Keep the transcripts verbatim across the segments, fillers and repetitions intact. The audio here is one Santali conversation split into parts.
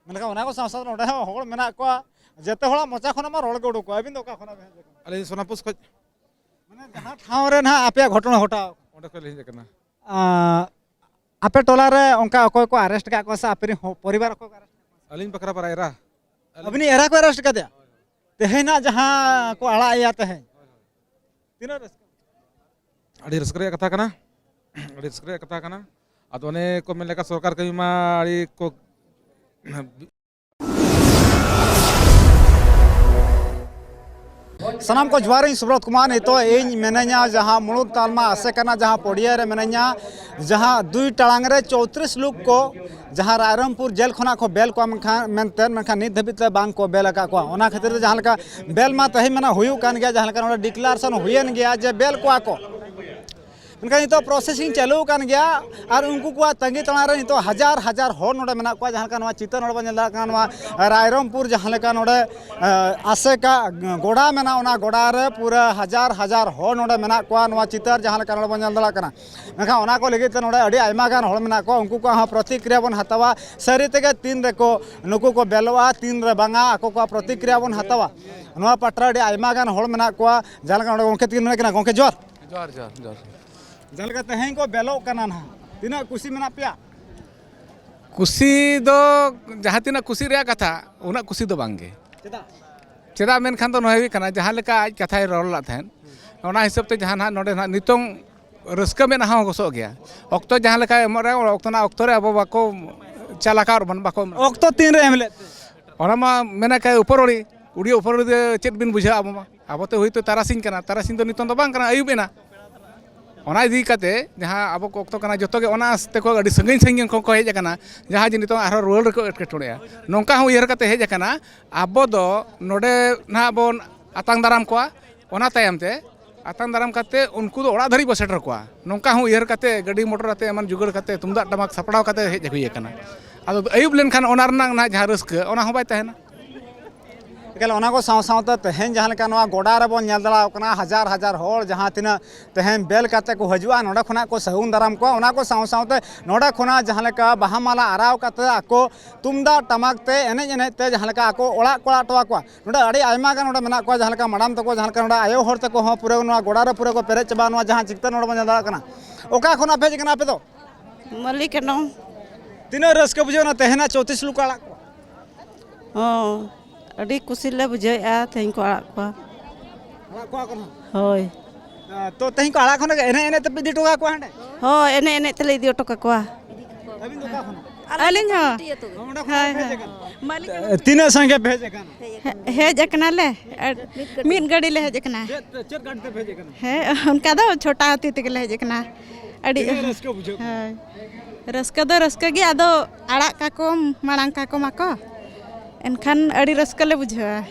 ᱢᱮᱱᱠᱷᱟᱱ ᱚᱱᱟ ᱠᱚ ᱥᱟᱶ ᱥᱟᱶᱛᱮ ᱱᱚᱰᱮ ᱦᱚᱸ ᱦᱚᱲ ᱢᱮᱱᱟᱜ ᱠᱚᱣᱟ, ᱡᱮᱛᱮ ᱦᱚᱲᱟᱜ ᱢᱚᱪᱟ ᱠᱷᱚᱱᱟᱜ ᱢᱟ ᱨᱚᱲ ᱜᱮ ᱩᱰᱩᱠᱚᱜᱼᱟ᱾ ᱟᱹᱵᱤᱱ ᱫᱚ ᱚᱠᱟ ᱠᱷᱚᱱᱟᱜ ᱵᱤᱱ ᱦᱮᱡ ᱟᱠᱟᱱᱟ? ᱟᱹᱞᱤᱧ ᱥᱳᱱᱟᱯᱩᱥ ᱠᱷᱚᱱ᱾ ᱢᱟᱱᱮ ᱡᱟᱦᱟᱸ ᱴᱷᱟᱶ ᱨᱮ ᱱᱟᱦᱟᱜ ᱟᱯᱮᱭᱟᱜ ᱜᱷᱚᱴᱚᱱᱟ ᱜᱷᱚᱴᱟᱣ ᱟᱠᱟᱱᱟ? ᱚᱸᱰᱮ ᱠᱷᱚᱱ ᱞᱤᱧ ᱦᱮᱡ ᱟᱠᱟᱱᱟ᱾ ᱟᱸ, ᱟᱯᱮ ᱴᱚᱞᱟ ᱨᱮ ᱚᱱᱠᱟ ᱚᱠᱚᱭ ᱠᱚ ᱟᱨᱮᱥᱴ ᱟᱠᱟᱫ ᱠᱚᱣᱟ ᱥᱮ ᱟᱯᱮ ᱨᱮᱱ ᱦᱚ-, ᱯᱚᱨᱤᱵᱟᱨ ᱚᱠᱚᱭ ᱠᱚ ᱟᱨᱮᱥᱴ ᱟᱠᱟᱫ ᱠᱚᱣᱟ? ᱟᱹᱞᱤᱧ ᱵᱟᱠᱷᱨᱟ ᱯᱟᱨᱟ ᱮᱨᱟ᱾ ᱟᱹᱞᱤᱧ ᱟᱹᱵᱤᱱᱤᱡ ᱮᱨᱟ ᱠᱚ ᱟᱨᱮᱥᱴ ᱟᱠᱟᱫᱮᱭᱟ? ᱛᱮᱦᱮᱧᱟᱜ ᱡᱟᱦᱟᱸ ᱠᱚ ᱟᱲᱟᱜ ᱮᱭᱟ ᱛᱮᱦᱮᱧ, ᱛᱤᱱᱟᱹᱜ ᱨᱟᱹᱥᱠᱟᱹ? ᱟᱹᱰᱤ ᱨᱟᱹᱥᱠᱟᱹ ᱨᱮᱭᱟᱜ ᱠᱟᱛᱷᱟ ᱠᱟᱱᱟ᱾ ᱟᱹᱰᱤ ᱨᱟᱹᱥᱠᱟᱹ ᱨᱮᱭᱟᱜ ᱠᱟᱛᱷᱟ ᱠᱟᱱᱟ᱾ ᱟᱫᱚ ᱚᱱᱮ ᱠᱚ ᱢᱮᱱ ᱞᱮᱠᱟ, ᱥᱚᱨᱠᱟᱨ ᱠᱟᱹᱢᱤ ᱢᱟ ᱟᱹᱰᱤ ᱠᱚ ᱥᱟᱱᱟᱢ ᱠᱚ ᱡᱚᱦᱟᱨ, ᱤᱧ ᱥᱩᱵᱨᱚᱛ ᱠᱩᱢᱟᱨ᱾ ᱱᱤᱛᱚᱜ ᱤᱧ ᱢᱮᱱᱟᱹᱧᱟ ᱡᱟᱦᱟᱸ ᱢᱩᱬᱩᱫ ᱛᱟᱞᱢᱟ ᱟᱥᱮᱠᱟᱱᱟ ᱡᱟᱦᱟᱸ ᱯᱚᱰᱤᱭᱟ ᱨᱮ ᱢᱮᱱᱟᱹᱧᱟ, ᱡᱟᱦᱟᱸ ᱫᱩᱭ ᱴᱟᱲᱟᱝ ᱨᱮ ᱪᱳᱭᱛᱨᱤᱥ ᱞᱳᱠ ᱠᱚ ᱡᱟᱦᱟᱸ ᱨᱟᱭᱨᱚᱝᱯᱩᱨ ᱡᱮᱞ ᱠᱷᱚᱱᱟᱜ ᱠᱚ ᱵᱮᱞ ᱠᱚᱣᱟ ᱢᱮᱱᱠᱷᱟᱱ, ᱢᱮᱱᱛᱮ, ᱢᱮᱱᱠᱷᱟᱱ ᱱᱤᱛ ᱫᱷᱟᱹᱵᱤᱡ ᱛᱮ ᱵᱟᱝ ᱠᱚ ᱵᱮᱞ ᱟᱠᱟᱫ ᱠᱚᱣᱟ᱾ ᱚᱱᱟ ᱠᱷᱟᱹᱛᱤᱨ ᱛᱮ ᱡᱟᱦᱟᱸ ᱞᱮᱠᱟ ᱵᱮᱞ ᱢᱟ ᱛᱮᱦᱮᱧ ᱢᱟ ᱱᱟᱜ ᱦᱩᱭᱩᱜ ᱠᱟᱱ ᱜᱮᱭᱟ, ᱡᱟᱦᱟᱸ ᱞᱮᱠᱟ ᱱᱚᱰᱮ ᱰᱤᱠᱞᱟᱨᱮᱥᱚᱱ ᱦᱩᱭᱮᱱ ᱜᱮᱭᱟ ᱡᱮ ᱵᱮᱞ ᱠᱚᱣᱟ ᱠᱚ, ᱢᱮᱱᱠᱷᱟᱱ ᱱᱤᱛᱚᱜ ᱯᱨᱚᱥᱮᱥᱤᱝ ᱪᱟᱹᱞᱩ ᱟᱠᱟᱱ ᱜᱮᱭᱟ᱾ ᱟᱨ ᱩᱱᱠᱩ ᱠᱚᱣᱟᱜ ᱛᱟᱺᱜᱤ ᱛᱟᱲᱟᱜ ᱨᱮ ᱱᱤᱛᱚᱜ ᱦᱟᱡᱟᱨ ᱦᱟᱡᱟᱨ ᱦᱚᱲ ᱱᱚᱰᱮ ᱢᱮᱱᱟᱜ ᱠᱚᱣᱟ᱾ ᱡᱟᱦᱟᱸ ᱞᱮᱠᱟ ᱱᱚᱣᱟ ᱪᱤᱛᱟᱹᱨ ᱱᱚᱰᱮ ᱵᱚᱱ ᱧᱮᱞ ᱫᱟᱲᱮᱭᱟᱜ ᱠᱟᱱᱟ, ᱱᱚᱣᱟ ᱨᱟᱭᱨᱚᱝᱯᱩᱨ ᱡᱟᱦᱟᱸ ᱞᱮᱠᱟ ᱱᱚᱰᱮ, ᱮ, ᱟᱥᱮᱠᱟ ᱜᱚᱰᱟ ᱢᱮᱱᱟᱜᱼᱟ, ᱚᱱᱟ ᱜᱚᱰᱟ ᱨᱮ ᱯᱩᱨᱟᱹ ᱦᱟᱡᱟᱨ ᱦᱟᱡᱟᱨ ᱦᱚᱲ ᱱᱚᱰᱮ ᱢᱮᱱᱟᱜ ᱠᱚᱣᱟ᱾ ᱱᱚᱣᱟ ᱪᱤᱛᱟᱹᱨ ᱡᱟᱦᱟᱸ ᱞᱮᱠᱟ ᱱᱚᱰᱮ ᱵᱚᱱ ᱧᱮᱞ ᱫᱟᱲᱮᱭᱟᱜ ᱠᱟᱱᱟ, ᱢᱮᱱᱠᱷᱟᱱ ᱚᱱᱟ ᱠᱚ ᱞᱟᱹᱜᱤᱫ ᱛᱮ ᱱᱚᱰᱮ ᱟᱹᱰᱤ ᱟᱭᱢᱟ ᱜᱟᱱ ᱦᱚᱲ ᱢᱮᱱᱟᱜ ᱠᱚᱣᱟ᱾ ᱩᱱᱠᱩ ᱠᱚᱣᱟᱜ ᱦᱚᱸ ᱯᱨᱚᱛᱤᱠᱨᱤᱭᱟ ᱵᱚᱱ ᱦᱟᱛᱟᱣᱟ, ᱥᱟᱹᱨᱤ ᱛᱮᱜᱮ ᱛᱤᱱ ᱨᱮᱠᱚ ᱱᱩᱠᱩ ᱠᱚ ᱵᱮᱞᱚᱜᱼᱟ, ᱛᱤᱱ ᱨᱮ ᱵᱟᱝᱟ, ᱟᱠᱚ ᱠᱚᱣᱟᱜ ᱯᱨᱚᱛᱤᱠᱨᱤᱭᱟ ᱵᱚᱱ ᱦᱟᱛᱟᱣᱟ᱾ ᱱᱚᱣᱟ ᱯᱟᱦᱴᱟ ᱨᱮ ᱟᱹᱰᱤ ᱟᱭᱢᱟ ᱜᱟᱱ ᱦᱚᱲ ᱢᱮᱱᱟᱜ ᱠᱚᱣᱟ᱾ ᱡᱟᱦᱟᱸ ᱞᱮᱠᱟ ᱱᱚᱰᱮ ᱜᱚᱢᱠᱮ ᱛᱟᱹᱠᱤᱱ ᱢᱮᱱᱟᱜ ᱠᱤᱱᱟ, ᱜᱚᱢᱠᱮ ᱡᱚᱦᱟᱨ᱾ ᱡᱚᱦᱟᱨ, ᱡᱚᱦᱟᱨ, ᱡᱚᱦᱟᱨ᱾ ᱡᱟᱦᱟᱸ ᱞᱮᱠᱟ ᱛᱮᱦᱮᱧ ᱠᱚ ᱵᱮᱞᱚᱜ ᱠᱟᱱᱟ ᱱᱟᱦᱟᱜ, ᱛᱤᱱᱟᱹᱜ ᱠᱩᱥᱤ ᱢᱮᱱᱟᱜ ᱯᱮᱭᱟ? ᱠᱩᱥᱤ ᱫᱚ ᱡᱟᱦᱟᱸ ᱛᱤᱱᱟᱹᱜ ᱠᱩᱥᱤ ᱨᱮᱭᱟᱜ ᱠᱟᱛᱷᱟ, ᱩᱱᱟᱹᱜ ᱠᱩᱥᱤ ᱫᱚ ᱵᱟᱝ ᱜᱮ᱾ ᱪᱮᱫᱟᱜ? ᱪᱮᱫᱟᱜ ᱢᱮᱱᱠᱷᱟᱱ ᱫᱚ ᱱᱚᱣᱟ ᱦᱩᱭᱩᱜ ᱠᱟᱱᱟ, ᱡᱟᱦᱟᱸ ᱞᱮᱠᱟ ᱟᱡ ᱠᱟᱛᱷᱟᱭ ᱨᱚᱲ ᱞᱮᱫ ᱛᱟᱦᱮᱸᱫ, ᱚᱱᱟ ᱦᱤᱥᱟᱹᱵ ᱛᱮ ᱡᱟᱦᱟᱸ ᱱᱟᱦᱟᱜ ᱱᱚᱰᱮ ᱱᱟᱦᱟᱜ ᱱᱤᱛᱚᱝ ᱨᱟᱹᱥᱠᱟᱹ ᱢᱮᱫᱦᱟ ᱦᱚᱸ ᱜᱚᱥᱚᱜ ᱜᱮᱭᱟ᱾ ᱚᱠᱛᱚ ᱡᱟᱦᱟᱸ ᱞᱮᱠᱟᱭ ᱮᱢᱚᱜ ᱨᱮ, ᱚᱱᱟ ᱚᱠᱛᱚ ᱨᱮ ᱟᱵᱚ ᱵᱟᱠᱚ ᱪᱟᱞ ᱟᱠᱟᱫ ᱵᱚᱱ, ᱵᱟᱠᱚ ᱮᱢ ᱚᱠᱛᱚ ᱛᱤᱱ ᱨᱮ ᱮᱢ ᱞᱮᱫ ᱛᱮ? ᱚᱱᱟ ᱢᱟ ᱢᱮᱱᱟ ᱠᱟᱭ ᱩᱯᱚᱨᱚᱲᱤ, ᱩᱰᱤ ᱩᱯᱚᱨᱚᱲᱤ ᱫᱚ ᱪᱮᱫ ᱵᱤᱱ ᱵᱩᱡᱷᱟᱹᱣᱟ ᱟᱵᱚ ᱢᱟ? ᱟᱵᱚ ᱛᱮ ᱦᱳᱭᱛᱳ ᱛᱟᱨᱟᱥᱤᱧ ᱠᱟᱱᱟ, ᱛᱟᱨᱟᱥᱤᱧ ᱫᱚ ᱱᱤᱛᱚᱝ ᱫᱚ ᱵᱟᱝ ᱠᱟᱱᱟ, ᱟᱹᱭᱩᱵ ᱮᱱᱟ᱾ ᱚᱱᱟ ᱤᱫᱤ ᱠᱟᱛᱮ ᱡᱟᱦᱟᱸ ᱟᱵᱚ ᱠᱚ ᱚᱠᱛᱚ ᱠᱟᱱᱟ, ᱡᱚᱛᱚ ᱜᱮ ᱚᱱᱟ ᱟᱥ ᱛᱮᱠᱚ ᱟᱹᱰᱤ ᱥᱟᱺᱜᱤᱧ ᱥᱟᱺᱜᱤᱧ ᱠᱷᱚᱱ ᱠᱚ ᱦᱮᱡ ᱟᱠᱟᱱᱟ, ᱡᱟᱦᱟᱸ ᱡᱮ ᱱᱤᱛᱚᱝ ᱟᱨᱦᱚᱸ ᱨᱩᱣᱟᱹᱲ ᱨᱮᱠᱚ ᱮᱴᱠᱮᱴᱚᱬᱮᱜᱼᱟ᱾ ᱱᱚᱝᱠᱟ ᱦᱚᱸ ᱩᱭᱦᱟᱹᱨ ᱠᱟᱛᱮ ᱦᱮᱡ ᱟᱠᱟᱱᱟ, ᱟᱵᱚ ᱫᱚ ᱱᱚᱰᱮ ᱱᱟᱦᱟᱜ ᱵᱚᱱ ᱟᱛᱟᱝ ᱫᱟᱨᱟᱢ ᱠᱚᱣᱟ, ᱚᱱᱟ ᱛᱟᱭᱚᱢ ᱛᱮ ᱟᱛᱟᱝ ᱫᱟᱨᱟᱢ ᱠᱟᱛᱮ ᱩᱱᱠᱩ ᱫᱚ ᱚᱲᱟᱜ ᱫᱷᱟᱹᱨᱤᱡ ᱵᱚ ᱥᱮᱴᱮᱨ ᱠᱚᱣᱟ᱾ ᱱᱚᱝᱠᱟ ᱦᱚᱸ ᱩᱭᱦᱟᱹᱨ ᱠᱟᱛᱮ, ᱜᱟᱹᱰᱤ ᱢᱚᱴᱚᱨ ᱟᱛᱮ, ᱮᱢᱟᱱ ᱡᱩᱜᱟᱹᱲ ᱠᱟᱛᱮ, ᱛᱩᱢᱫᱟᱜ ᱴᱟᱢᱟᱠ ᱥᱟᱯᱲᱟᱣ ᱠᱟᱛᱮ ᱦᱮᱡ ᱦᱩᱭ ᱟᱠᱟᱱᱟ᱾ ᱟᱫᱚ ᱟᱹᱭᱩᱵ ᱞᱮᱱᱠᱷᱟᱱ ᱚᱱᱟ ᱨᱮᱱᱟᱜ, ᱚᱱᱟ ᱡᱟᱦᱟᱸ ᱨᱟᱹᱥᱠᱟᱹ, ᱚᱱᱟ ᱦᱚᱸ ᱵᱟᱭ ᱛᱟᱦᱮᱱᱟ᱾ ᱚᱱᱟ ᱠᱚ ᱥᱟᱶ ᱥᱟᱶᱛᱮ ᱛᱮᱦᱮᱧ ᱡᱟᱦᱟᱸ ᱞᱮᱠᱟ ᱱᱚᱣᱟ ᱜᱚᱰᱟ ᱨᱮᱵᱚᱱ ᱧᱮᱞ ᱫᱟᱲᱮᱭᱟᱜ ᱠᱟᱱᱟ, ᱦᱟᱡᱟᱨ ᱦᱟᱡᱟᱨ ᱦᱚᱲ ᱡᱟᱦᱟᱸ ᱛᱤᱱᱟᱹᱜ ᱛᱮᱦᱮᱧ ᱵᱮᱞ ᱠᱟᱛᱮ ᱠᱚ ᱦᱤᱡᱩᱜᱼᱟ, ᱱᱚᱰᱮ ᱠᱷᱚᱱᱟᱜ ᱠᱚ ᱥᱟᱹᱜᱩᱱ ᱫᱟᱨᱟᱢ ᱠᱚᱣᱟ᱾ ᱚᱱᱟ ᱠᱚ ᱥᱟᱶ ᱥᱟᱶᱛᱮ ᱱᱚᱰᱮ ᱠᱷᱚᱱᱟᱜ ᱡᱟᱦᱟᱸ ᱞᱮᱠᱟ ᱵᱟᱦᱟ ᱢᱟᱞᱟ ᱟᱨᱟᱣ ᱠᱟᱛᱮ ᱟᱠᱚ ᱛᱩᱢᱫᱟᱜ ᱴᱟᱢᱟᱠ ᱛᱮ ᱮᱱᱮᱡ ᱮᱱᱮᱡ ᱛᱮ ᱡᱟᱦᱟᱸ ᱞᱮᱠᱟ ᱟᱠᱚ ᱚᱲᱟᱜ ᱠᱚ ᱟᱲᱟᱜ ᱦᱚᱴᱚ ᱟᱠᱚᱣᱟ᱾ ᱱᱚᱰᱮ ᱟᱹᱰᱤ ᱟᱭᱢᱟ ᱜᱟᱱ ᱱᱚᱰᱮ ᱢᱮᱱᱟᱜ ᱠᱚᱣᱟ, ᱡᱟᱦᱟᱸ ᱞᱮᱠᱟ ᱢᱟᱰᱟᱢ ᱛᱟᱠᱚ, ᱡᱟᱦᱟᱸ ᱞᱮᱠᱟ ᱱᱚᱰᱮ ᱟᱭᱳ ᱦᱚᱲ ᱛᱟᱠᱚ ᱦᱚᱸ ᱯᱩᱨᱟᱹ ᱱᱚᱣᱟ ᱜᱚᱰᱟ ᱨᱮ ᱯᱩᱨᱟᱹ ᱠᱚ ᱯᱮᱨᱮᱡ ᱪᱟᱵᱟ ᱱᱚᱣᱟ ᱡᱟᱦᱟᱸ ᱪᱤᱛᱟᱹᱨ ᱱᱚᱰᱮ ᱵᱚᱱ ᱧᱮᱞ ᱫᱟᱲᱮᱭᱟᱜ ᱠᱟᱱᱟ᱾ ᱚᱠᱟ ᱠᱷᱚᱱᱟᱜ ᱯᱮ ᱦᱮᱡ ᱟᱠᱟᱱᱟ ᱟᱯᱮ ᱫᱚ? ᱢᱟᱹᱞᱤ ᱠᱟᱱᱚᱢ᱾ ᱛᱤᱱᱟᱹᱜ ᱨᱟᱹᱥᱠᱟᱹ ᱵᱩᱡᱷᱟᱹᱣ ᱮᱱᱟ ᱛᱮᱦᱮᱧᱟᱜ ᱪᱳᱛᱨᱤᱥ ᱞᱩᱠ ᱟᱲᱟᱜ ᱠᱚ? ᱦᱚᱸ, ᱟᱹᱰᱤ ᱠᱩᱥᱤ ᱞᱮ ᱵᱩᱡᱷᱟᱹᱣᱮᱫᱼᱟ ᱛᱮᱦᱮᱧ ᱠᱚ ᱟᱲᱟᱜ ᱠᱚᱣᱟ᱾ ᱟᱲᱟᱜ ᱠᱚᱣᱟ ᱠᱚ ᱱᱟᱦᱟᱜ᱾ ᱦᱳᱭ᱾ ᱛᱚ, ᱛᱮᱦᱮᱧ ᱠᱚ ᱟᱲᱟᱜ ᱠᱷᱚᱱᱟᱜ ᱜᱮ ᱮᱱᱮᱡ ᱮᱱᱮᱡ ᱛᱮᱯᱮ ᱤᱫᱤ ᱦᱚᱴᱚ ᱠᱟᱠᱚᱣᱟ ᱦᱟᱸᱰᱮ? ᱦᱳᱭ, ᱮᱱᱮᱡ ᱮᱱᱮᱡ ᱛᱮᱞᱮ ᱤᱫᱤ ᱦᱚᱴᱚ ᱠᱟᱠᱚᱣᱟ᱾ ᱟᱹᱵᱤᱱ ᱫᱚ ᱚᱠᱟ ᱠᱷᱚᱱᱟᱜ? ᱟᱹᱞᱤᱧ ᱦᱚᱸ᱾ ᱚᱸᱰᱮ ᱠᱷᱚᱱᱟᱜ ᱦᱳᱭ, ᱯᱮ ᱦᱮᱡ ᱦᱳᱭ᱾ ᱟᱠᱟᱱᱟ? ᱢᱟᱹᱞᱤᱠ ᱛᱤᱱᱟᱹᱜ ᱥᱟᱸᱜᱮ ᱯᱮ ᱦᱮᱡ ᱟᱠᱟᱱᱟ? ᱦᱮ-, ᱦᱮᱡ ᱟᱠᱟᱱᱟᱞᱮ᱾ ᱟᱨ ᱢᱤᱫ ᱜᱟᱹᱰᱤ ᱞᱮ ᱦᱮᱡ ᱟᱠᱟᱱᱟ᱾ ᱪᱮᱫ, ᱪᱮᱫ ᱜᱟᱹᱰᱤ ᱛᱮᱯᱮ ᱦᱮᱡ ᱟᱠᱟᱱᱟ? ᱦᱮᱸ, ᱚᱱᱠᱟ ᱫᱚ ᱪᱷᱳᱴᱟ ᱦᱟᱹᱛᱤ ᱛᱮᱜᱮ ᱞᱮ ᱦᱮᱡ ᱟᱠᱟᱱᱟ᱾ ᱟᱹᱰᱤ ᱛᱤᱱᱟᱹᱜ ᱨᱟᱹᱥᱠᱟᱹ ᱵᱩᱡᱷᱟᱹᱜ ᱠᱟᱱᱟ? ᱦᱳᱭ᱾ ᱨᱟᱹᱥᱠᱟᱹ ᱫᱚ ᱨᱟᱹᱥᱠᱟᱹ ᱜᱮ, ᱟᱫᱚ ᱟᱲᱟᱜ ᱠᱟᱠᱚᱢ, ᱢᱟᱲᱟᱝ ᱠᱟᱠᱚ ᱢᱟᱠᱚ, ᱮᱱᱠᱷᱟᱱ ᱟᱹᱰᱤ ᱨᱟᱹᱥᱠᱟᱹ ᱞᱮ ᱵᱩᱡᱷᱟᱹᱣᱟ᱾